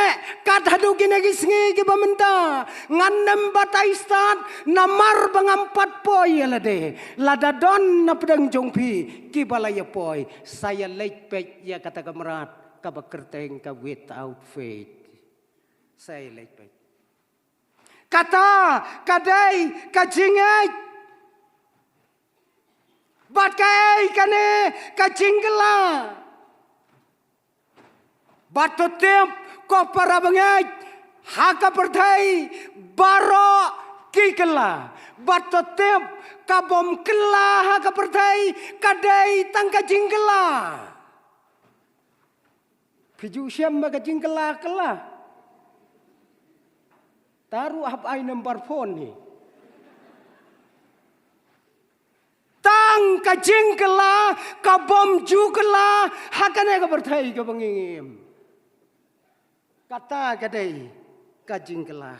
kat haduh kine ki sngi kiba mynta, ngan nym batai stad namar ba ngam pat poi ïa lade. Lada don na pdeng jong phi kiba la ïa poi, sa ïa leit peit ïa kata ka mrad kaba kyrteng ka Without Faith. Sa ïa leit peit. Kata ka dei ka jingngeit. Bad kaei kane ka jingkylla? Bad to tip ko para bangeit, ha ka pyrthei baroh ki kylla. Bad to tip kabym kylla ha ka pyrthei ka dei tang ka jingkylla. Phi ju shem ba ka jingkylla kylla. Taru hap ai number phone hi. Tang ka jingkylla kabym ju kylla ha kane ka pyrthei kaba ngi im. Kata ka dei ka jingkylla.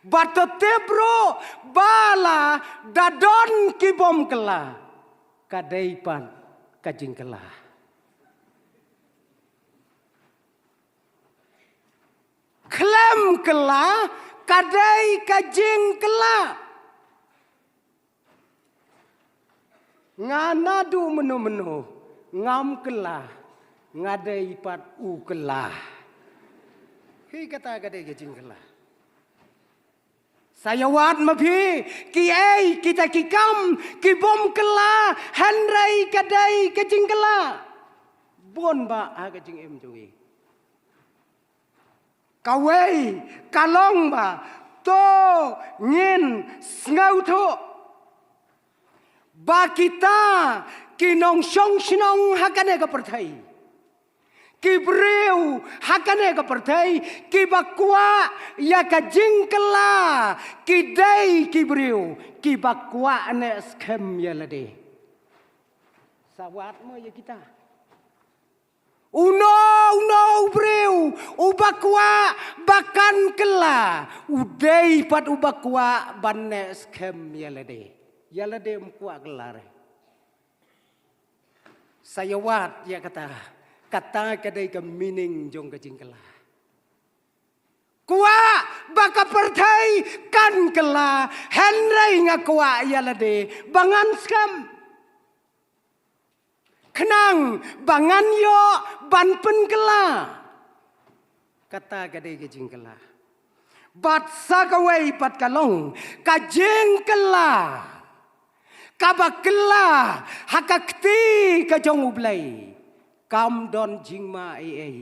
Bad to tip ruh ba lada don kibym kylla, ka dei pat ka jingkylla. Khlem kylla ka dei ka jingkylla. Nga naduh mynno mynno ngam kylla, nga dei pat u kylla. Hi kata ka dei ka jingkylla. Sa ïa wad ma phi, kiei kita ki kam kibym kylla hynrei ka dei ka jingkylla? Bun bah ha ka jingim jong ngi. Kawei ka long ba to ngin sngewthuh ba kita ki nongshong shnong ha kane ka pyrthei, ki briew ha kane ka pyrthei kiba kwah ïa ka jingkylla, ki dei ki briew kiba kwah neh skhem ïa lade. Sa wad mo ïa kita. Uno uno u briew uba kwah ba kan kylla, u dei pat uba kwah ban neh skhem ïa lade. Ïa lade um kwah kylla re. Sa ïa wad ïa kata, kata ka dei ka meaning jong ka jingkylla. Kwah ba ka pyrthei kan kylla, hynrei nga kwah ïa lade ba ngan skhem. Khnang ba ngan ïoh ban pynkylla. Kata ka dei ka jingkylla. Bad sa kawei pat ka long ka jingkylla kaba kylla ha ka kti ka jong U Blei. Kam don jingma ei ei.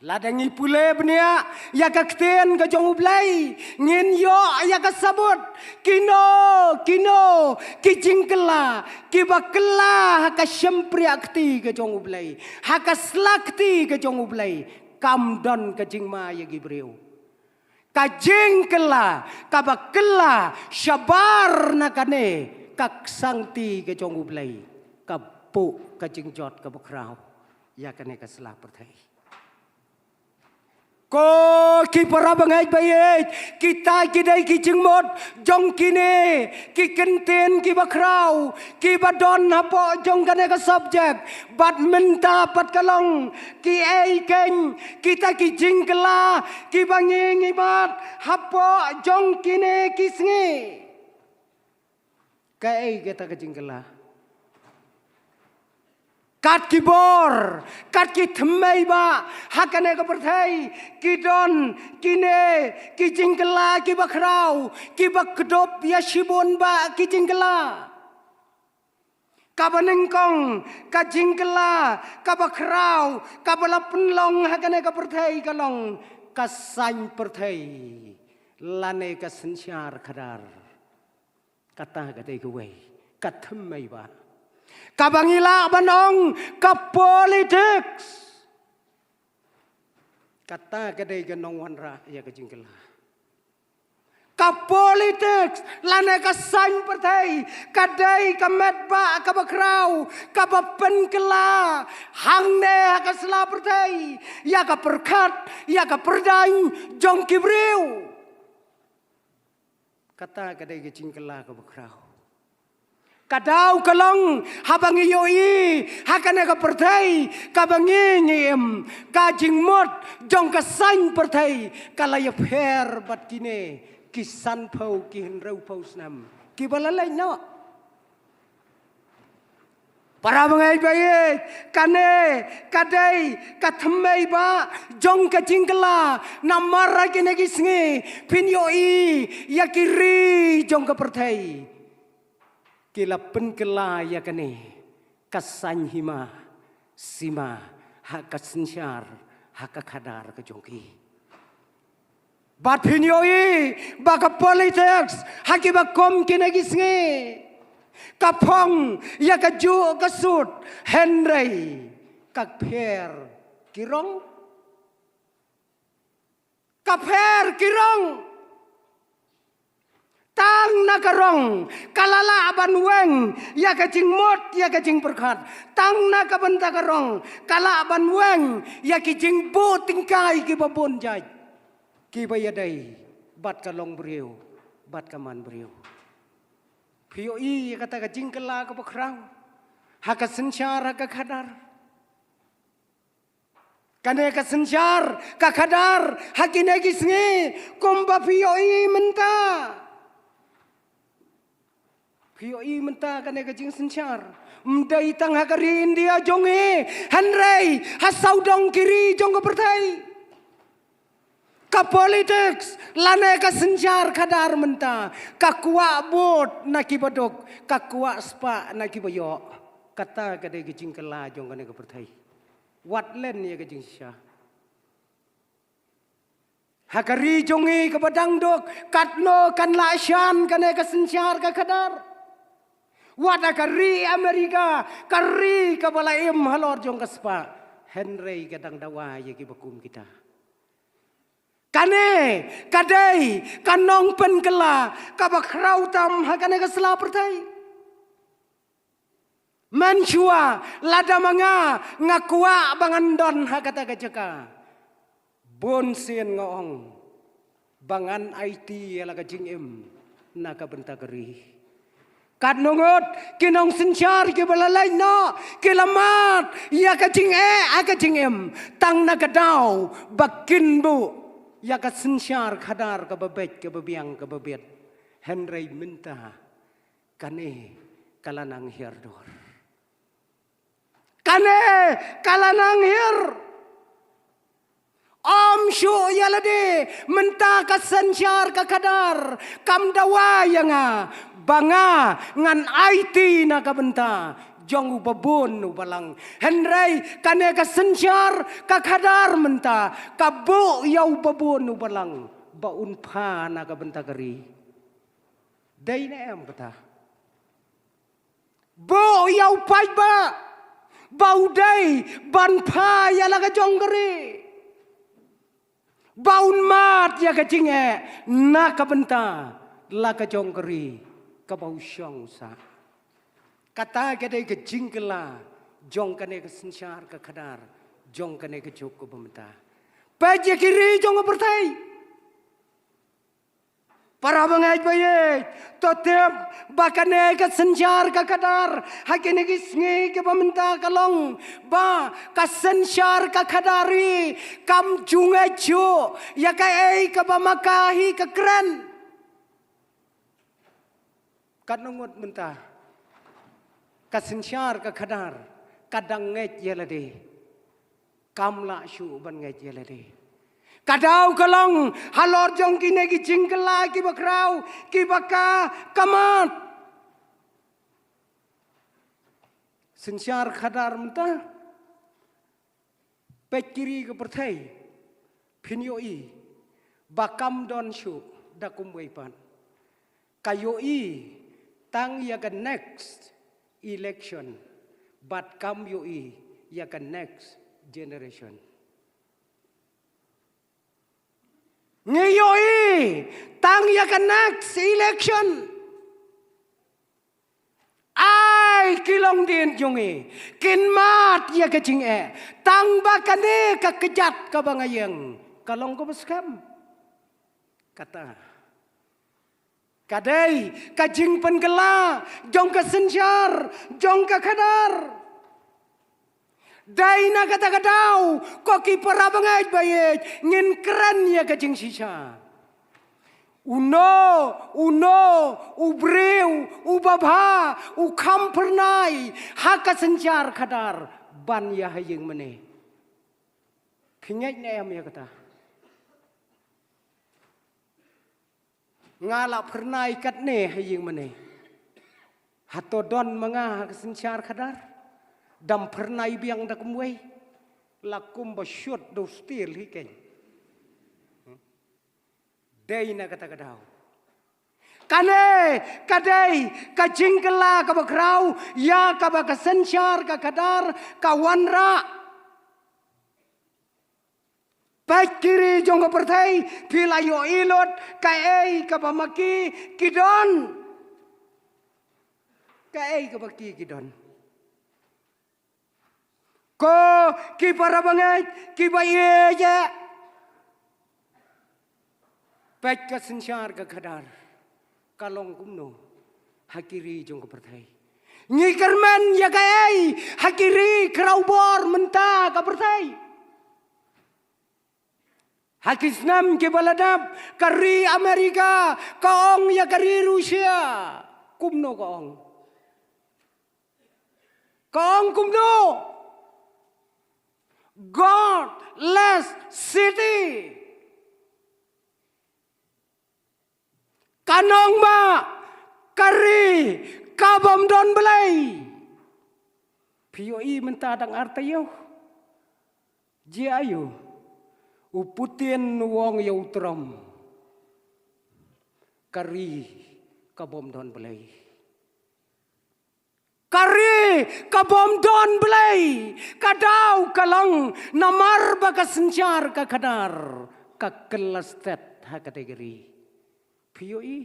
Lada ngi pule bniah ïa ka ktien ka jong U Blei, ngin ïoh ïa ka sabut kino kino ki jingkylla kiba kylla ha ka shympriah kti ka jong U Blei, ha ka sla kti ka jong U Blei. Kam don ka jingma ïa ki briew. Ka jingkylla kaba kylla shabar na kane ka ksangti ka jong U Blei, ka buh ka jingjot kaba khraw ïa kane ka sla pyrthei. O ki para bangeit ba ïeit, kita ki dei ki jingmut jong kine ki kyntien kiba khraw kiba don hapoh jong kane ka subject. Bad mynta pat ka long kiei keiñ kita ki jingkylla kiba ngi ngi mad hapoh jong kine ki sngi. Kaei kata ka jingkylla? Kat ki bor, kat ki thymmei ba ha kane ka pyrthei ki don kine ki jingkylla kiba khraw, kiba kdup ïa shibun ba ki jingkylla. Kaba nyngkong ka jingkylla kaba khraw kaba la pynlong ha kane ka pyrthei ka long ka saiñ pyrthei lane ka synshar khadar. Kata ka dei kawei ka thymmei ba kaba ngi lah ban ong ka politics. Kata ka dei ka nongwanrah ïa ka jingkylla. Ka politics lane ka saiñ pyrthei ka dei ka met ba kaba khraw kaba pynkylla hangne ha ka sla pyrthei ïa ka pyrkhat ïa ka pyrdaiñ jong ki briew. Kata ka dei ka jingkylla kaba khraw. Ka daw ka long haba ngi ïohi ha kane ka pyrthei kaba ngi ngi im, ka jingmut jong ka saiñ pyrthei ka la ïapher bad kine ki sanphew ki hynriewphew snem kiba la leit noh. Para bangeit ba ïeit, kane ka dei ka thymmei ba jong ka jingkylla. Namar ha kine ki sngi phin ïohi ïa ki ri jong ka pyrthei ki la pynkylla ïa kane ka saiñ hima sima ha ka synshar ha ka khadar ka jong ki. Bad phin ïohi ba ka politics ha kiba kum kine ki sngi ka phong ïa ka juh ka sut, hynrei ka pher ki rong. Ka pher ki rong. Tang na ka rong ka la lah ban weng ïa ka jingmut ïa ka jingpyrkhat. Tang na ka bynta ka rong ka lah ban weng ïa ki jingbuh tyngkai kiba bun jait kiba ïadei bad ka longbriew bad ka manbriew. Phi ïohi ïa kata ka jingkylla kaba khraw ha ka synshar ha ka khadar. Kane ka synshar ka khadar ha kine ki sngi kumba phi ïohi mynta. Phi ïohi mynta kane ka jingsynshar ym dei tang ha ka ri India jong ngi, hynrei ha sawdong ki ri jong ka pyrthei. Ka politics lane ka synshar khadar mynta ka kwah bud na kiba duk, ka kwah spah na kiba ïoh. Kata ka dei ka jingkylla jong kane ka pyrthei. Wat len ïa ka jingshisha. Ha ka ri jong ngi kaba dang duk, katno kan lah shan kane ka synshar ka khadar? Wat ha ka ri Amerika, ka ri kaba la im halor jong ka spah, hynrei ka dang dawa ïa kiba kum kita. Kane ka dei ka nongpynkylla kaba khraw tam ha kane ka sla pyrthei. Mynshuwa lada ma nga nga kwah ba ngan don ha kata ka jaka, bun sien nga ong ba ngan aiti ïa la ka jingim na ka bynta ka ri. Katno ngut ki nongsynshar kiba la leit noh ki la mad ïa ka jingeh ha ka jingim tang na ka daw ba kin buh ïa ka synshar khadar kaba beit kaba biang kaba bit. Hynrei mynta kane ka la nang hiar dor. Kane ka la nang hiar. Ym shuh ïa lade mynta ka synshar ka khadar kam dawa ïa nga ba nga ngan aiti na ka bynta jong u babun u balang. Hynrei kane ka synshar ka khadar mynta ka buh ïa u babun u balang ba un pha na ka bynta ka ri. Dei ne em kata? Buh ïa u paidbah ba u dei ban pha ïa la ka jong ka ri, ba un mad ïa ka jingeh na ka bynta la ka jong ka ri kaba u shong u sah. Kata ka dei ka jingkylla jong kane ka synshar ka khadar jong kane ka juk kaba mynta. Peit ïa ki ri jong ka pyrthei. Para bangeit ba ïeit, to tip ba kane ka synshar ka khadar ha kine ki sngi kiba mynta ka long ba ka synshar ka khadar hi kam ju ngeit shuh ïa kaei kaba ma ka hi ka kren. Katno ngut mynta ka synshar ka khadar ka dang ngeit ïa lade, kam lah shuh ban ngeit ïa lade. Ka daw ka long halor jong kine ki jingkylla kiba khraw, kiba ka kamat. Synshar khadar mynta, peit ki ri ka pyrthei, phin ïohi ba kam don shuh da kumwei pat. Ka ïohi tang ïa ka next election, bad kam ïohi ïa ka next generation. Ngi ïohi tang ïa ka next election. Ai, ki longdien jong ngi kin mad ïa ka jingeh tang ba kane ka kjat kaba nga ïeng ka long kaba skhem. Kata ka dei ka jingpynkylla jong ka synshar, jong ka khadar. Dei na kata ka daw, ko ki para bangeit ba ïeit, ngin kren ïa ka jingshisha. Uno, uno u briew uba bha u kham phyrnai ha ka synshar khadar ban ïa ha ïing mane. Phi ngeit ne em ïa kata? Nga la phyrnai katne ha ïing mane. Hato don ma nga ha ka synshar khadar? Dam phyrnai biang da kumwei. La kumba shut do stil hi keng. Dei na kata ka daw. Kane ka dei ka jingkylla kaba khraw ïa kaba ka synshar ka khadar ka wanrah. Peit ki ri jong ka pyrthei, phi la ïohi lut kaei kaba ma ki ki don. Kaei kaba ki ki don. Ko ki para bangeit kiba ïeit. Peit ka synshar ka khadar ka long kumno ha ki ri jong ka pyrthei. Ngi kyrmen ïa kaei ha ki ri khrawbor mynta ka pyrthei? Ha ki snem kiba la dep ka ri Amerika ka ong ïa ka ri Russia. Kumno ka ong? Ka ong kumno? Godless city. Kan ong ba ka ri ka bym don Blei. Phi ïohi mynta dang ar taïew. Jia aïu? U Putin u ong ïa u Trump, ka ri ka bym don Blei. Ka ri ka bym don Blei. Ka daw ka long namar ba ka synshar ka khadar ka kylla stet ha kata ka ri. Phi ïohi?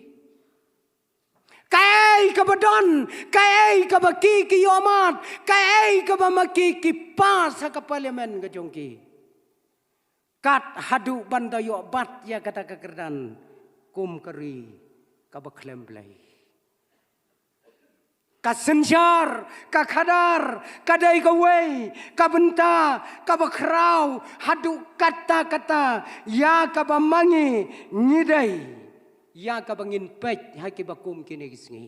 Kaei kaba don, kaei kaba ki ki ïoh mad, kaei kaba ma ki ki pass ha ka parliament ka jong ki. Kat haduh ban da ïoh bat ïa kata ka kyrdan kum ka ri kaba khlem Blei. Ka synshar ka khadar ka dei kawei ka bynta kaba khraw haduh katta katta ïa kaba ma ngi ngi dei. Ïa kaba ngin peit ha kiba kum kine ki sngi.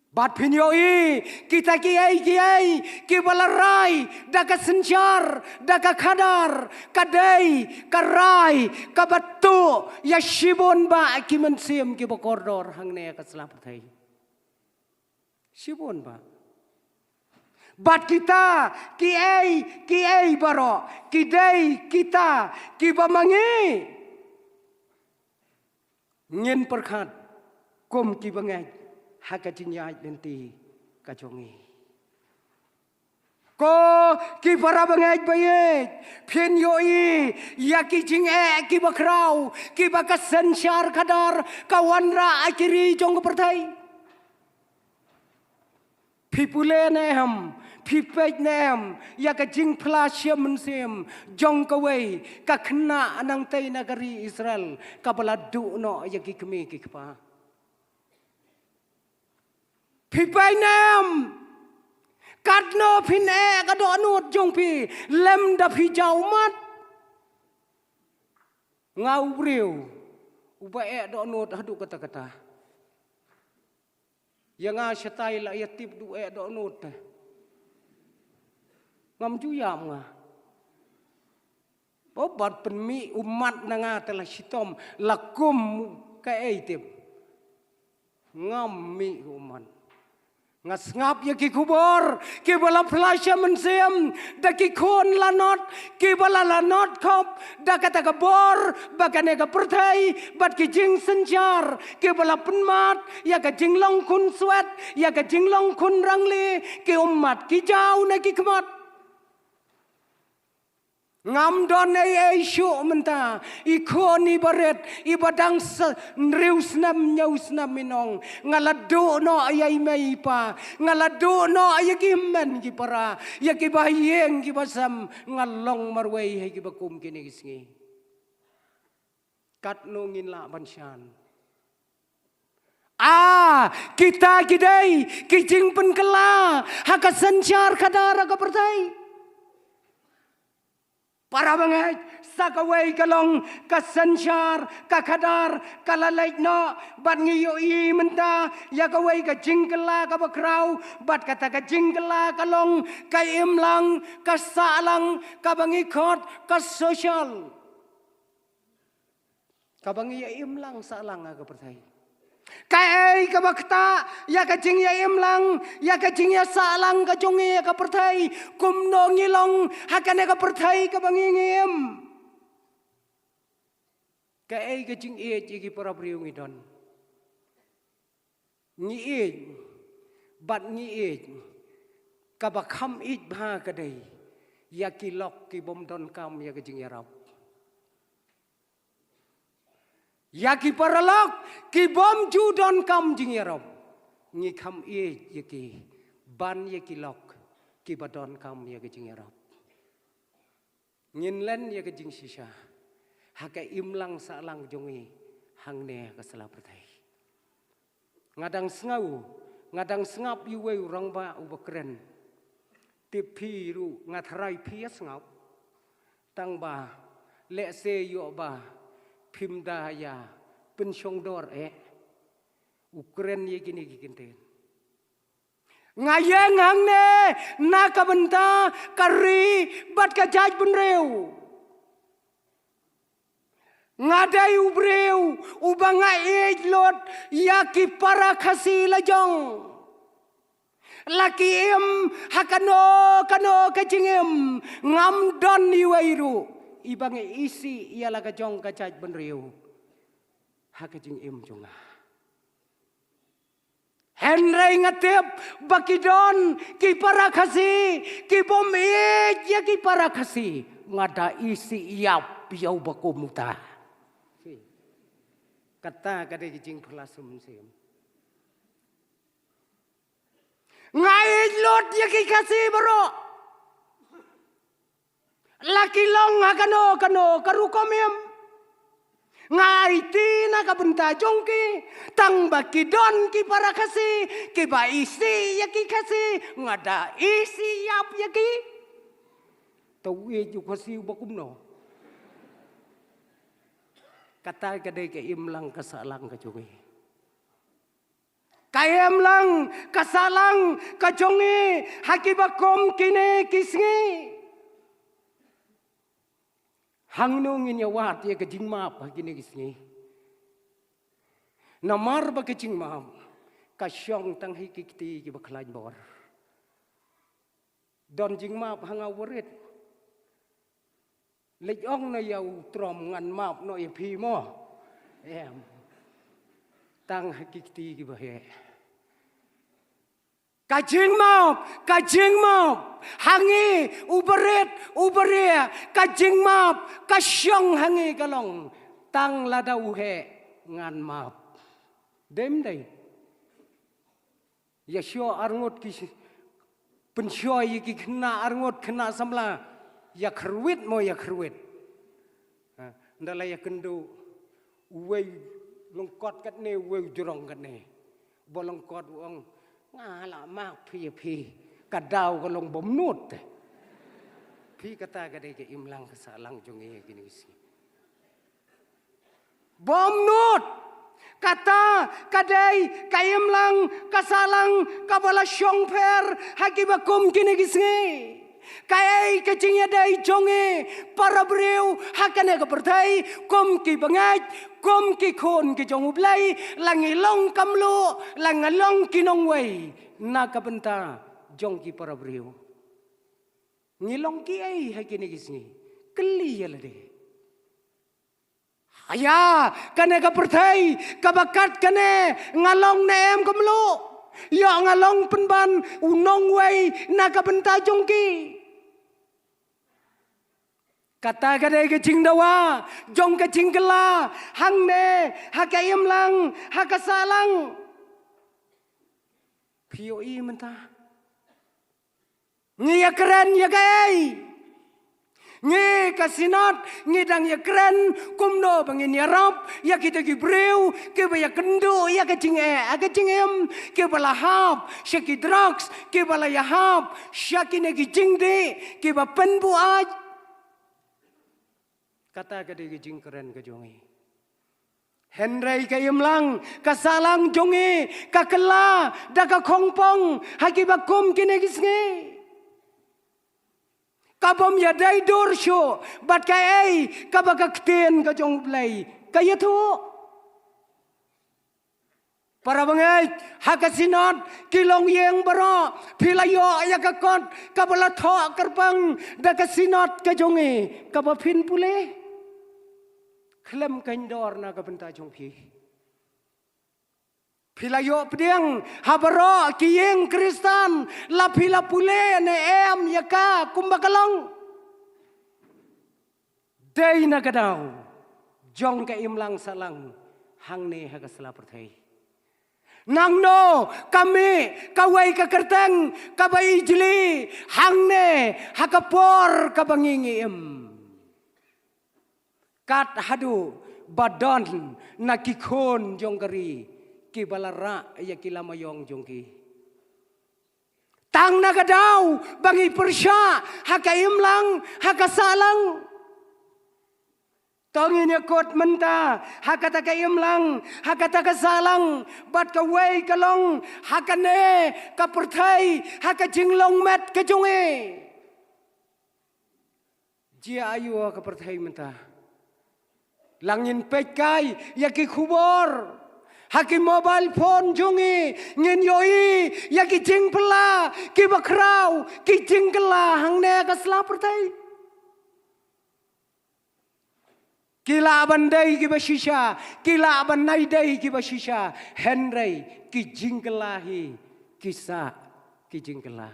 Bad phin ïohi kita kiei kiei kiba la rai da ka synshar da ka khadar ka dei ka rai kaba tuh ïa shibun bah ki mynsiem kiba kordor hangne ha ka sla pyrthei. Shibun bah. Bad kita kiei kiei baroh ki dei kita kiba ma ngi ngin pyrkhat kum kiba ngeit ha ka jingïaid lynti ka jong ngi. Ko ki para bangeit ba ïeit, phin ïohi ïa ki jingeh kiba khraw kiba ka synshar khadar ka wanrah ha ki ri jong ka pyrthei. Phi pule ne em, Phi peit ne em ïa ka jingphla sha mynsiem jong kawei ka khynnah nangtei na ka ri Israel kaba la duh noh ïa ki kmie ki kpa? Phi peit ne em katno phin eh ka dohnud jong phi lymda phi jaw mat? Nga u briew uba eh dohnud haduh katta katta. Ïa nga shatai la ïa tip duh eh dohnud te. Ngam ju ïam nga. Ba ban pynmih ummat na nga te la shitom la kum kaei tip. Ngam mih ummat. Nga sngap ïa ki khubor kiba la phla sha mynsiem da ki khun lanot kiba la lanot khop da kata ka bor ba kane ka pyrthei bad ki jingsynshar kiba la pynmat ïa ka jinglong khun swet, ïa ka jinglong khun rangli, ki ummat ki jaw na ki khmat. Ngam don ei ei shuh mynta, i khun iba rit, iba dang sa hynriew snem hynñiew snem, in ong nga la duh noh ïa i mei i pa, nga la duh noh ïa ki hynmen ki para, ïa kiba ha ïing kiba sem, nga long marwei ha kiba kum kine ki sngi. Katno ngin lah ban shan? Ah, kita ki dei ki jingpynkylla ha ka synshar khadar ha ka pyrthei. Para bangeit, sa kawei ka long ka synshar, ka khadar ka la leit noh, bad ngi ïohi mynta ïa kawei ka jingkylla kaba khraw, bad kata ka jingkylla ka long ka imlang, ka sahlang, kaba ngi khot ka social. Kaba ngi ïa imlang sahlang ha ka pyrthei. Kaei kaba ktah ïa ka jingïa imlang, ïa ka jingïa sahlang ka jong ngi ha ka pyrthei? Kumno ngi long ha kane ka pyrthei kaba ngi ngi im? Kaei ka jingïeit ïa ki para briew ngi don? Ngi ïeit, bad ngi ïeit, kaba kham ïeit bha ka dei ïa ki lok ki bym donkam ïa ka jingïarap. Ïa ki paralok ki bym ju donkam jingïarap, ngi kham ïeit ïa ki ban ïa ki lok kiba donkam ïa ka jingïarap. Ngin len ïa ka jingshisha ha ka imlang sahlang jong ngi hangne ha ka sla pyrthei. Nga dang sngew, nga dang sngap ïa uwei u rangbah uba kren. Te phi ruh nga tharai phi ïa sngap. Tang ba lehse ïoh ba phim da ïa pynshongdor eh, u kren ïa kine ki kyntien. Nga ïeng hangne na ka bynta ka ri bad ka jaitbynriew. Nga dei u briew uba nga ïeit lut ïa ki para Khasi la jong. La ki im ha kano kano ka jingim, ngam don iwei ruh iba nga isih ïa la ka jong ka jaitbynriew ha ka jingim jong nga. Hynrei nga tip ba ki don ki para Khasi ki bym ïeit ïa ki para Khasi. Nga da isih ïap ïa uba kum uta. Kata ka dei ka jingphla sha mynsiem. Nga ïeit lut ïa ki Khasi baroh. La ki long ha kano kano ka rukom im. Nga aiti na ka bynta jong ki, tang ba ki don ki para Khasi kiba isih ïa ki Khasi, nga da isih ïap ïa ki. To ïeit u Khasi uba kumno? Kata ka dei ka imlang ka sahlang ka jong ngi. Ka imlang ka sahlang ka jong ngi ha kiba kum kine ki sngi. Hangno ngin ïa wad ïa ka jingmap ha kine ki sngi? Namar ba ka jingmap ka shong tang ha ki kti kiba khlaiñ bor. Don jingmap ha nga uba rit? Leit ong noh ïa u Trump ngan map noh ïa phi mo. Em. Tang ha ki kti kiba heh. Ka jingmap, ka jingmap ha ngi uba rit uba rieh, ka jingmap ka shong ha ngi ka long tang lada u heh ngan map. Dei ym dei? Ïa shuwa arngut ki Pynshoi ïa ki khynnah arngut, khynnah samla, ïa kyrwit mo ïa kyrwit. Ha, nda la ïa kynduh, uwei lyngkot katne, uwei jrong katne. Ba lyngkot u ong, nga la mak phi ïa phi, ka daw ka long bym nud. Phi, kata ka dei ka imlang ka sahlang jong ngi ïa kine ki sngi. Bym nud. Kata ka dei ka imlang ka sahlang kaba la shongpher ha kiba kum kine ki sngi. Kaei ka jingïadei jong ngi para briew ha kane ka pyrthei, kum ki bangeit, kum ki khun ki jong U Blei, la ngi long ka mluh, la ngi long ki nongwei na ka bynta jong ki para briew. Ngi long kiei ha kine ki sngi? Kylli ïa lade. Haya, kane ka pyrthei kaba kat kane, nga long ne em ka mluh? Ïoh nga long pynban u nongwei na ka bynta jong ki? Kata ka dei ka jingdawa jong ka jingkylla hangne ha ka imlang, ha ka sahlang. Phi ïohi mynta? Ngi ïakren ïa kaei? Ngi ka Synod ngi dang ïakren kumno ba ngin ïarap ïa kita ki briew kiba ïakynduh ïa ka jingeh, ïa ka jingim, kiba la hap sha ki drugs, kiba la ïahap sha kine ki jingdih, kiba pynbuaid. Kata ka dei ka jingkren ka jong ngi. Hynrei ka imlang ka sahlang jong ngi ka kylla da ka khongpong ha kiba kum kine ki sngi. Ka bym ïadei dur shuh bad kaei kaba ka ktien ka jong U Blei ka ïathuh. Para bangeit, ha ka Synod ki longïing baroh, phi la ïoh ïa ka kot kaba la thoh kyrpang da ka Synod ka jong ngi, kaba phin pule. Khlem kein dor na ka bynta jong phi. Phi la ïoh pdiang ha baroh ki ïing Khristan, la phi la pule ne em ïa ka kumba ka long? Dei na ka daw jong ka imlang sahlang hangne ha ka sla pyrthei. Nangno ka mih kawei ka kyrteng kaba ijli hangne ha ka por kaba ngi ngi im? Kat haduh ba don na ki khun jong ka ri kiba la rah ïa ki lama ïong jong ki. Tang na ka daw ba ngi pyrshah ha ka imlang, ha ka sahlang. To ngin ïakut mynta ha kata ka imlang, ha kata ka sahlang, bad kawei ka long ha kane ka pyrthei, ha ka jinglong met ka jong ngi. Jia aiu ka pyrthei mynta? La ngin peit kai ïa ki khubor ha ki mobile phone jong ngi, ngin ïohi ïa ki jingphylla kiba khraw, ki jingkylla hangne ka sla pyrthei. Ki lah ban dei kiba shisha, ki lah ban nai dei kiba shisha, hynrei ki jingkylla hi ki sah ki jingkylla.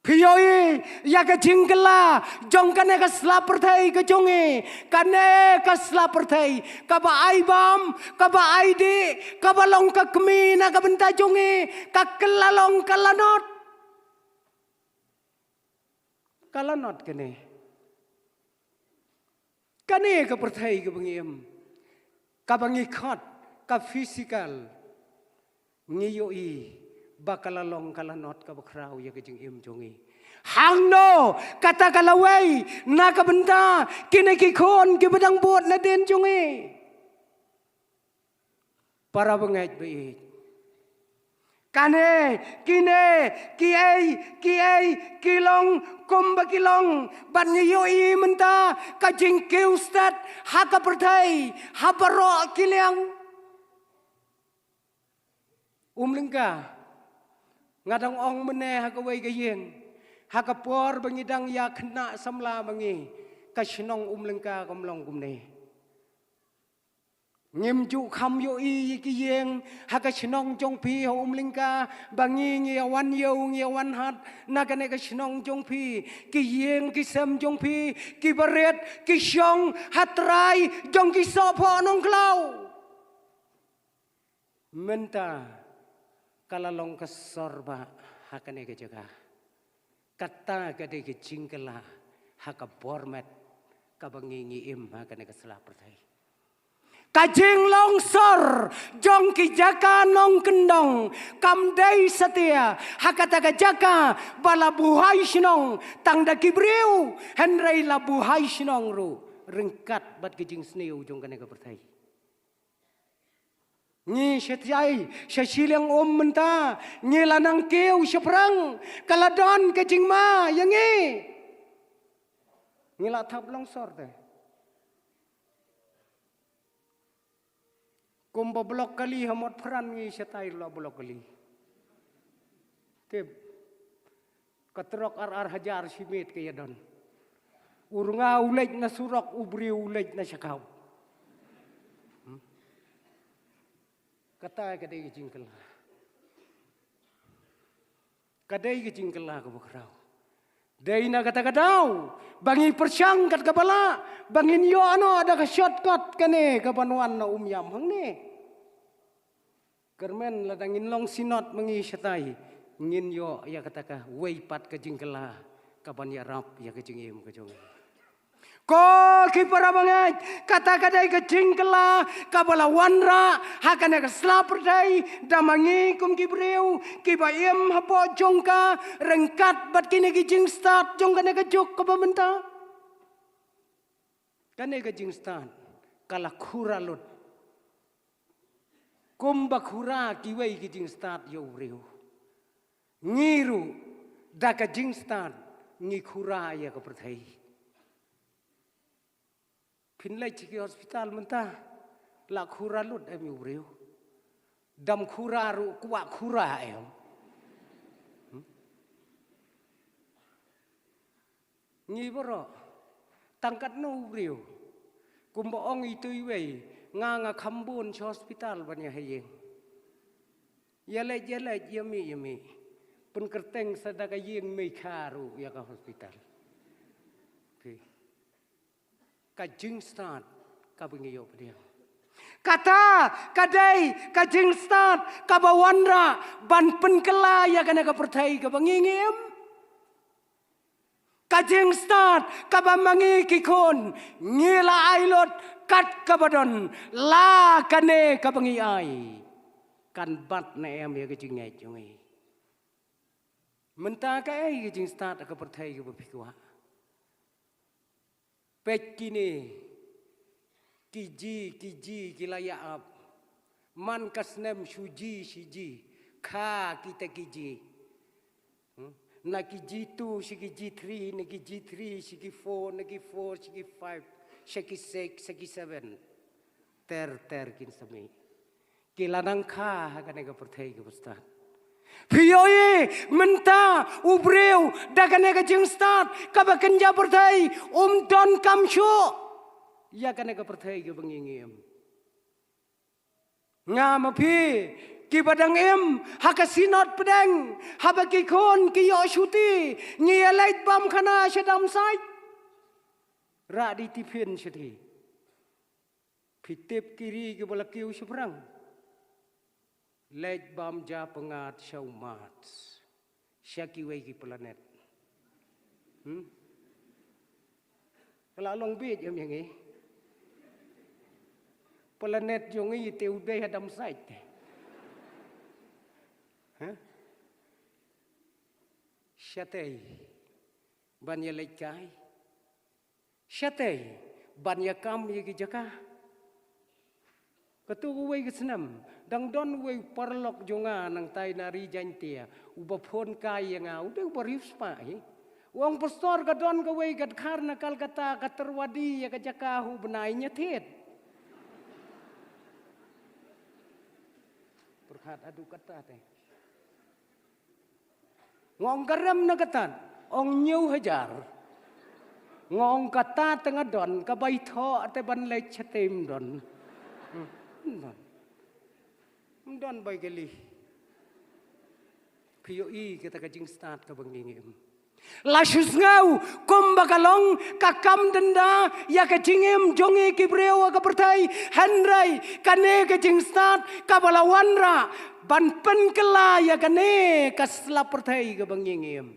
Phi ïohi ïa ka jingkylla jong kane ka sla pyrthei ka jong ngi, kane ka sla pyrthei kaba ai bam, kaba ai dih, kaba long ka kmie na ka bynta jong ngi, ka kylla long ka lanot. Ka lanot kane. Kane ka pyrthei kaba ngi im, kaba ngi khot ka physical, ngi ïohi ba ka la long ka lanot kaba khraw ïa ka jingim jong ngi. Hangno kata ka lawei na ka bynta kine ki khun kiba dang bud nadien jong ngi? Para bangeit ba ïeit, kane, kine, kiei kiei ki long kumba ki long, bad ngi ïohi mynta ka jingkiew stet ha ka pyrthei ha baroh ki liang. Umlyngka, nga dang ong mynne ha kawei ka ïing, ha ka por ba ngi dang ïa khynnah samla ma ngi, ka shnong Umlyngka kam long kumne. Ngim ju kham ïohi ïa ki ïing ha ka shnong jong phi ha Umlyngka, ba ngi ngi ïa wan ïew ngi ïa wan hat na kane ka shnong jong phi. Ki ïing ki sem jong phi kiba rit ki shong ha trai jong ki sohphoh nongkhlaw. Mynta ka la long ka sor ba ha kane ka jaka. Kata ka dei ka jingkylla ha ka bor met kaba ngi ngi im ha kane ka sla pyrthei. Ka jinglongsor jong ki jaka nongkyndong kam dei satia ha kata ka jaka ba la buhai shnong tang da ki briew, hynrei la buhai shnong ruh ryngkat bad ki jingsniew jong kane ka pyrthei. Ngi sha tai sha shiliang um mynta, ngi la nang kiew shaphrang, ka la don ka jingma ïa ngi. Ngi la thap longsor te. Kumba block kali ha Motphran ngi sha tai la block kali. Tip. Ka trok ar ar hajar shi miet ka ïa don. U rnga u leit na surok, u briew u leit na shakau. Hmm? Kata ka dei ka jingkylla. Ka dei ka jingkylla kaba khraw. Dei na kata ka daw ba ngi pyrshang kat kaba lah ba ngin ïoh noh da ka shortcut kane kaban wan na Umïam hangne. Kyrmen lada ngin long synod ma ngi sha tai, ngin ïoh ïa kata kawei pat ka jingkylla kaban ïarap ïa ka jingim ka jong ngi. Ko ki para bangeit, kata ka dei ka jingkylla kaba la wanrah ha kane ka sla pyrthei da ma ngi kum ki briew kiba im hapoh jong ka ryngkat bad kine ki jingstad jong kane ka juk kaba mynta. Kane ka jingstad ka la khura lut. Kumba khura kiwei ki jingstad ïa u briew, ngi ruh da ka jingstad ngi khura ïa ka pyrthei. Phin leit sha ki hospital mynta, la khura lut em ïa u briew? Dam khura ruh kwah khura em? Hmm? Ngi baroh, tang katno u briew? Kumba ong itu iwei, nga nga kham bun sha hospital ban ïa ha ïing. Ïa leit ïa leit, ïa mih ïa mih. Pynkyrteng sa da ka ïing mei kha ruh ïa ka hospital. Phi. Ka jingstad kaba ngi ïoh pdiang. Kata ka dei ka jingstad kaba wanrah ban pynkylla ïa kane ka pyrthei kaba ngi ngi im. Ka jingstad kaba ma ngi ki khun ngi la ai lut kat kaba don, la kane kaba ngi ai kan bat ne em ïa ka jingngeit jong ngi. Mynta kaei ka jingstad ka pyrthei kaba phi kwah? Peit kine, ki ji, ki ji, ki la ïa ap. Man ka snem shu ji, shi ji. Kha kita ki ji. Hmm? Na ki ji two, shi ki ji three, na ki ji three, shi ki four, na ki four, shi ki five, shi ki six, shi ki seven. Ter, ter kin sa mih. Ki la nang kha ha kane ka pyrthei kaba stad. Phi ïohi mynta u briew da kane ka jingstad kaba kynja pyrthei um don kam shuh ïa kane ka pyrthei kaba ngi ngi im. Nga ma phi kiba dang im ha ka synod pdeng haba ki khun ki ïoh shuti ngi ïa leit bam khana sha dam sait. Rah di tiffin shuti. Phi tip ki ri kiba la kiew shaphrang. Leit bam ja pyngngad sha u Mars. Sha kiwei ki planet. Hmm? Ka la long bieit ïa ngi. Planet jong ngi te u dei ha dam sait. Hah? Shatei ban ïa leit kai. Shatei ban ïa kam ïa ki jaka. Katto kawei ka snem dang don uwei u paralok jong nga nangtai na ri Jaintia uba phone kai ïa nga, u dei uba riewspah hi. U ong, pastor, ka don kawei ka dkhar na Calcutta ka tyrwa die ïa ka jaka, ha u bnai ïa thied. Pyrkhat haduh katta te. Nga ong, ka rem na kata? Ong, hynñiew hajar. Nga ong, kata te nga don, ka bai thoh te ban leit shatei ym don. Hmm, ym don. Ym don bai kali. Phi ïohi kata ka jingstad kaba ngi ngi im. La shu sngew kumba ka long ka kam dynda ïa ka jingim jong ngi ki briew ha ka pyrthei, hynrei kane ka jingstad kaba la wanrah ban pynkylla ïa kane ka sla pyrthei kaba ngi im,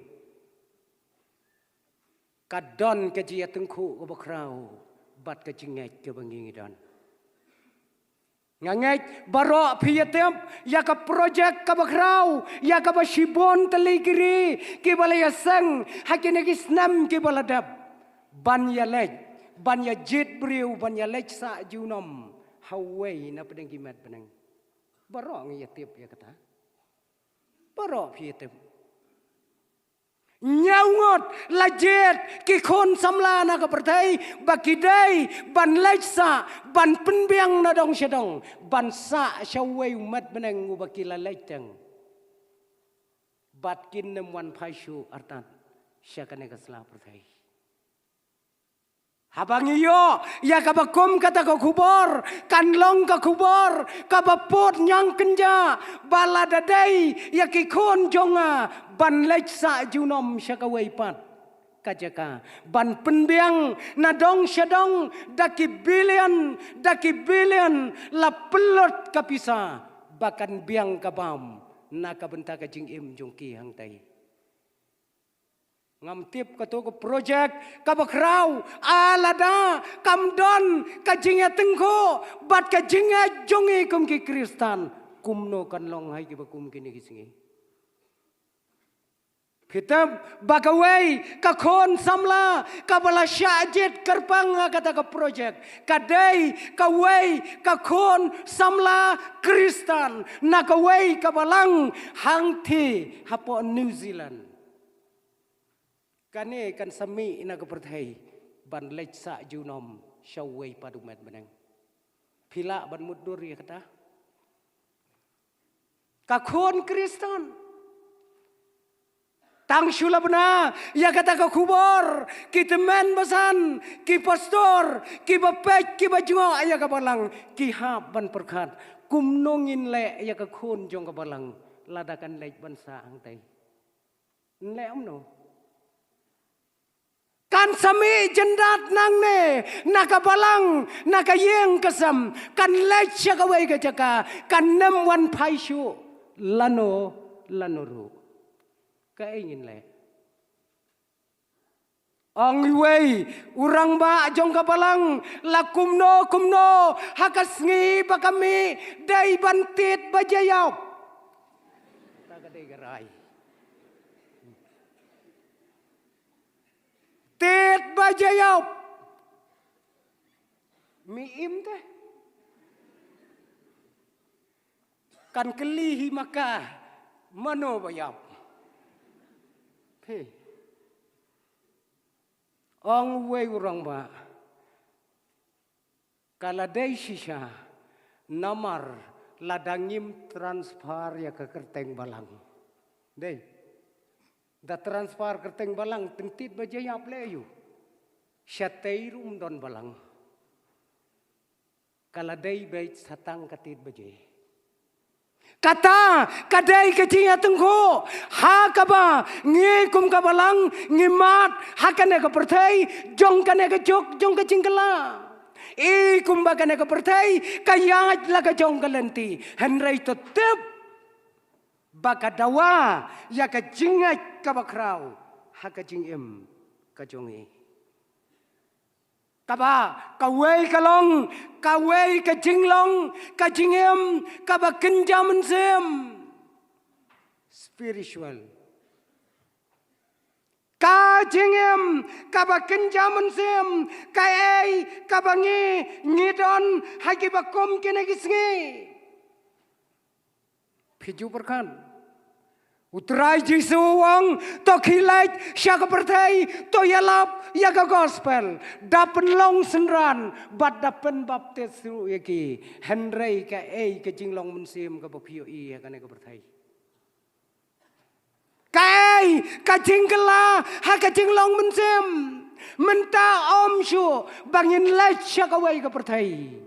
ka don ka jingïatyngkhuh kaba khraw bad ka jingngeit kaba ngi don. Nga ngeit baroh phi ïatip ïa ka projek kaba khraw, ïa kaba shibun tylli ki ri kiba la ïaseng ha kine ki snem kiba la dep, ban ïaleit, ban ïajied briew, ban ïaleit sah junom ha uwei na pdeng ki met bneng. Baroh ngi ïatip ïa kata. Baroh phi ïatip. Hynñiew ngut la jied ki khun samla na ka pyrthei ba ki dei ban leit sah, ban pynbiang na dong sha dong, ban sah sha uwei u met bneng uba ki la leit teng. Bad kin ym wan phai shuh artat sha kane ka sla pyrthei. Haba ngi ïoh ïa kaba kum kata ka khubor, kan long ka khubor kaba pud ñiang kynja ba lada dei ïa ki khun jong nga ban leit sah junom sha kawei pat ka jaka, ban pynbiang na dong sha dong da ki billion, da ki billion, la pynlut ka pisa ba kan biang ka bam na ka bynta ka jingim jong ki hangtai. Ngam tip kato ka projek kaba khraw, lada kam don ka jingïatyngkhuh bad ka jingngeit jong ngi kum ki Khristan, kumno kan long ha kiba kum kine ki sngi? Phi tip ba kawei ka khun samla kaba la shah jied kyrpang ha kata ka projek ka dei kawei ka khun samla Khristan na kawei ka balang hangthie hapoh New Zealand. Kane kan sa mih na ka pyrthei ban leit sah junom sha uwei pat u met bneng. Phi lah ban mutdur ïa kata? Ka khun Khristan. Tang shu la bna ïa kata ka khubor, ki tymmen basan, ki pastor, kiba peit, kiba jngoh ïa ka balang, ki hap ban pyrkhat, kumno ngin leh ïa ka khun jong ka balang lada kan leit ban sah hangtai? Nleh kumno? Kan sa mih jyndat nangne na ka balang, na ka ïing ka sem, kan leit sha kawei ka jaka, kan ym wan phai shuh lano lano ruh. Kaei ngin leh? Ong uwei u rangbah jong ka balang, la kumno kumno ha ka sngi ba ka mih dei ban tied ba jaiaw. Ta ka dei ka rai. Tied ba jaiaw. Mi im te. Kan kylli hi ma ka, mano ba ïap? Phi. Ong uwei u rangbah, ka la dei shisha, namar lada ngim transfer ïa ka kyrteng balang. Dei. Da transfer kyrteng balang, teng tied ba jaiaw leh aïu? Shatei ruh ym don balang. Ka la dei beit sa tang ka tied ba jaiaw. Kata ka dei ka jingïatyngkhuh ha kaba ngi kum ka balang ngi mad ha kane ka pyrthei jong kane ka juk jong ka jingkylla. I kumba kane ka pyrthei ka ïaid la ka jong ka lynti, hynrei to tip ba ka dawa ïa ka jingngeit kaba khraw ha ka jingim ka jong ngi. Kaba kawei ka long, kawei ka jinglong ka jingim kaba kynja mynsiem. Spiritual. Ka jingim kaba kynja mynsiem, kaei kaba ngi ngi don ha kiba kum kine ki sngi? Phi ju pyrkhat. U Trai Jisu u ong, to khie leit sha ka pyrthei, to ïalap ïa ka gospel, da pynlong synran bad da pynbaptis ruh ïa ki. Hynrei kaei ka jinglong mynsiem kaba phi ïohi ha kane ka pyrthei? Kaei ka jingkylla ha ka jinglong mynsiem? Mynta ym shuh ba ngin leit sha kawei ka pyrthei.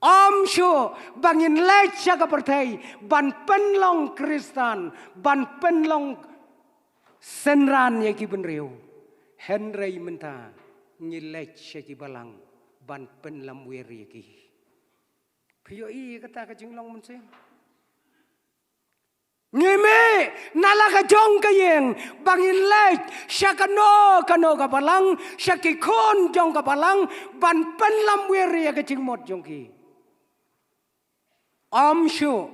Ym shuh ba ngin leit sha ka pyrthei ban pynlong Khristan, ban pynlong synran ïa ki bynriew. Hynrei mynta ngi leit sha ki balang ban pynlamwir ïa ki. Phi ïohi kata ka jinglong mynsiem? Ngi mih na la ka jong ka ïing ba ngin leit sha kano kano ka balang, sha ki khun jong ka balang, ban pynlamwir ïa ka jingmut jong ki. Ym shuh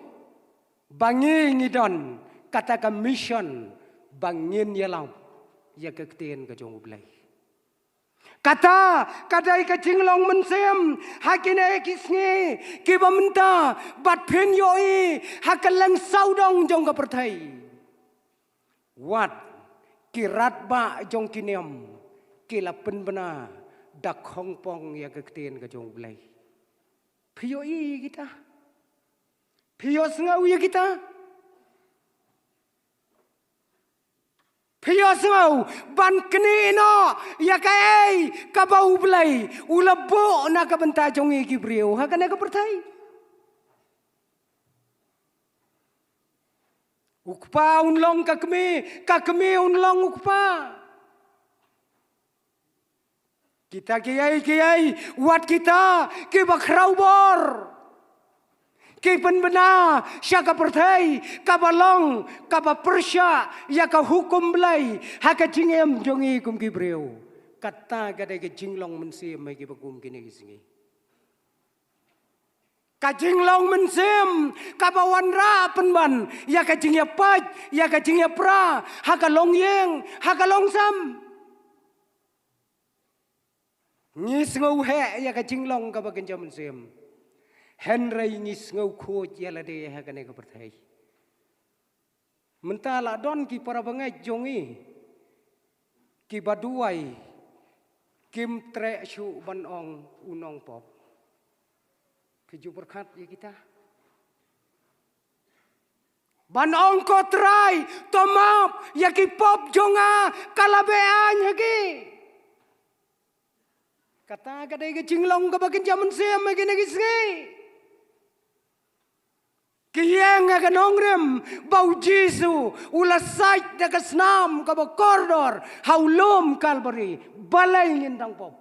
ba ngi ngi don kata ka mission ba ngin ïalam ïa ka ktien ka jong U Blei. Kata ka dei ka jinglong mynsiem ha kine ki sngi kiba mynta, bad phin ïohi ha ka lyngsawdong jong ka pyrthei. Wat ki radbah jong ki niam ki la pynbna da khongpong ïa ka ktien ka jong U Blei. Phi ïohi ïa kita? Phi ïohsngew ïa kita? Phi ïohsngew ban knieh noh ïa kaei kaba U Blei u la buh na ka bynta jong ngi ki briew ha kane ka pyrthei? U kpa un long ka kmie, ka kmie un long u kpa. Kita kiei kiei, wat kita kiba khraw bor, ki pynbna sha ka pyrthei kaba long kaba pyrshah ïa ka hukum Blei ha ka jingim jong ngi kum ki briew. Kata ka dei ka jinglong mynsiem ïa kiba kum kine ki sngi. Ka jinglong mynsiem kaba wanrah pynban ïa ka jingïapait, ïa ka jingïapra ha ka longïing, ha ka longsem. Ngi sngew heh ïa ka jinglong kaba kynja mynsiem, hynrei ngi sngew khuid ïa lade ha kane ka pyrthei. Mynta la don ki para bangeit jong ngi kiba duwai, kim treh shuh ban ong u nongpop. Phi ju pyrkhat ïa kita? Ban ong, ko Trai, to map ïa ki pop jong nga, ka la be-aiñ ha ki. Kata ka dei ka jinglong kaba kynja mynsiem ha kine ki sngi. Ki ïeng ha ka nongrim ba U Jisu u la sait da ka snam kaba kordor ha u lum Kalbari, balei ngin dang pop?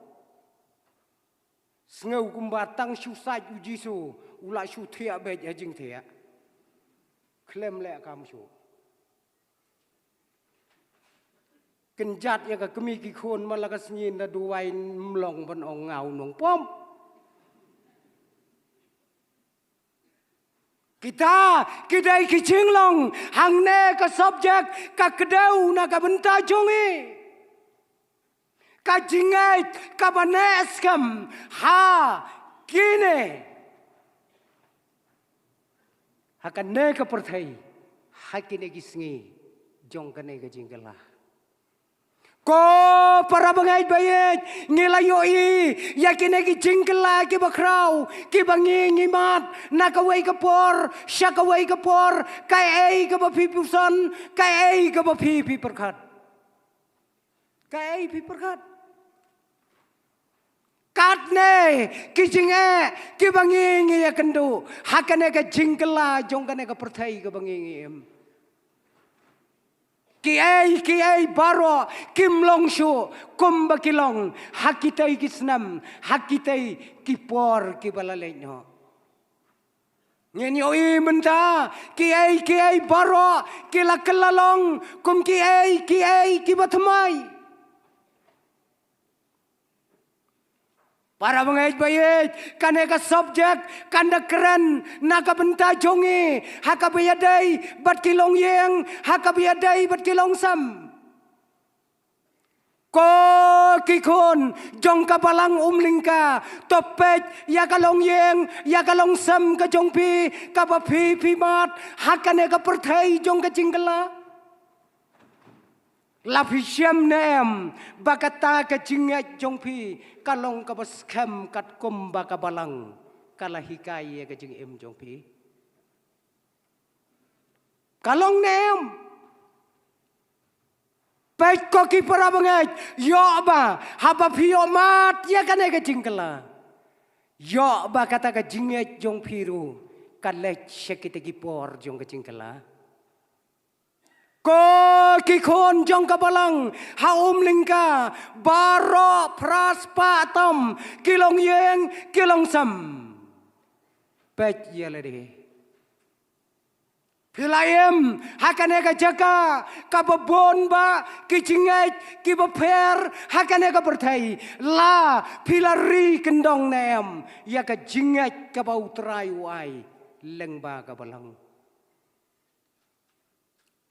Sngew kumba tang shu sait U Jisu u la shu thiah beit ha jingthiah. Khlem leh kam shuh. Kynjat ïa ka kmie ki khun man la ka sngi, na duwai, ym long ban ong nga u nongpop. Kita ki dei ki jinglong hangne ka subject ka kdew na ka bynta jong ngi. Ka jingngeit kaba neh skhem ha kine, ha kane ka pyrthei, ha kine ki sngi jong kane ka jingkylla. Ko para bangeit ba ïeit, ngi la ïohi ïa kine ki jingkylla kiba khraw kiba ngi ngi mad na kawei ka por sha kawei ka por. Kaei kaba phi puson, kaei kaba phi phi pyrkhat? Kaei phi pyrkhat? Katne ki jingeh kiba ngi ngi ïakynduh ha kane ka jingkylla jong kane ka pyrthei kaba ngi ngi im. Kiei kiei baroh kim long shuh kumba ki long ha kitei ki snem, ha kitei ki por kiba la leit noh. Ngin ïohi mynta kiei kiei baroh ki la kylla long kum kiei kiei kiba thymmai. Para bangeit ba ïeit, kane ka subject kan da kren na ka bynta jong ngi ha kaba ïadei bad ki longïing, ha kaba ïadei bad ki longsem. Ko ki khun jong ka balang Umlyngka, to peit ïa ka longïing, ïa ka longsem ka jong phi kaba phi phi mad ha kane ka pyrthei jong ka jingkylla. La phi shem ne em ba kata ka jingngeit jong phi ka long kaba skhem katkum ba ka balang ka la hikai ïa ka jingim jong phi? Ka long ne em? Peit ko ki para bangeit, ïoh ba haba phi ïoh mad ïa kane ka jingkylla, ïoh ba kata ka jingngeit jong phi ruh ka leit sha kita ki por jong ka jingkylla. Ko ki khun jong ka balang ha Umlyngka, baroh phra spah tam ki long ïing ki long sem. Peit ïa lade. Phi la im ha kane ka jaka kaba bun ba ki jingngeit kiba pher ha kane ka pyrthei. La phi la ri kyndong ne em ïa ka jingngeit kaba U Trai u ai lyngba ka balang?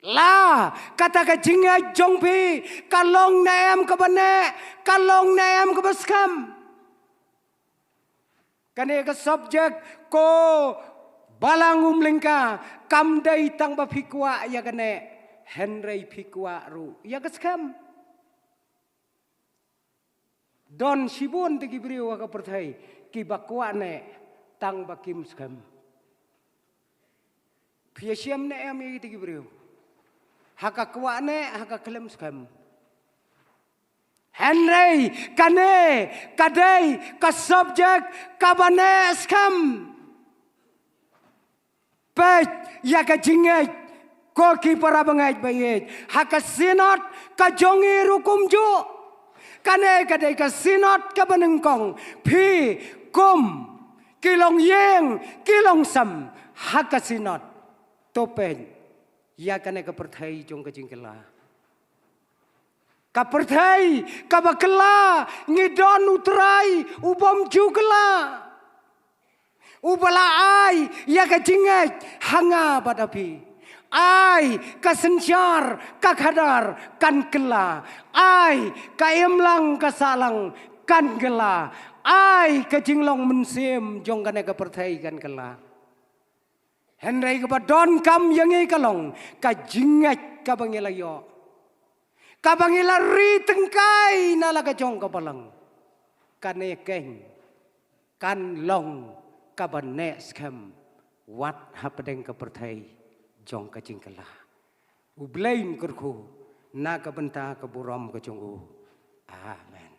La kata ka jingngeit jong phi ka long ne em kaba neh, ka long ne em kaba skhem? Kane ka subject ko balang Umlyngka kam dei tang ba phi kwah ïa ka neh, hynrei phi kwah ruh ïa ka skhem. Don shibun te ki briew ha ka pyrthei kiba kwah neh tang ba kim skhem. Phi ïashem ne em ïa kite ki briew ha ka kwah neh, ha ka khlem skhem? Hynrei kane ka dei ka subject kaba neh skhem. Peit ïa ka jingngeit ko ki para bangeit ba ïeit, ha ka Synod ka jong ngi ruh kumjuh. Kane ka dei ka Synod kaba nyngkong. Phi kum ki long ïing ki long sem ha ka Synod. To peit ïa kane ka pyrthei jong ka jingkylla. Ka pyrthei kaba kylla, ngi don U Trai u bym ju kylla, uba la ai ïa ka jingngeit ha nga bad ha phi. Ai ka synshar ka khadar kan kylla, ai ka imlang ka sahlang kan kylla, ai ka jinglong mynsiem jong kane ka pyrthei kan kylla. Hynrei kaba donkam ïa ngi ka long ka jingngeit kaba ngi la ïoh, kaba ngi la ri tyngkai na la ka jong ka balang. Kane keiñ kan long kaba neh skhem wat hapdeng ka pyrthei jong ka jingkylla. U Blei un kyrkhu na ka bynta ka burom ka jong u. Amen.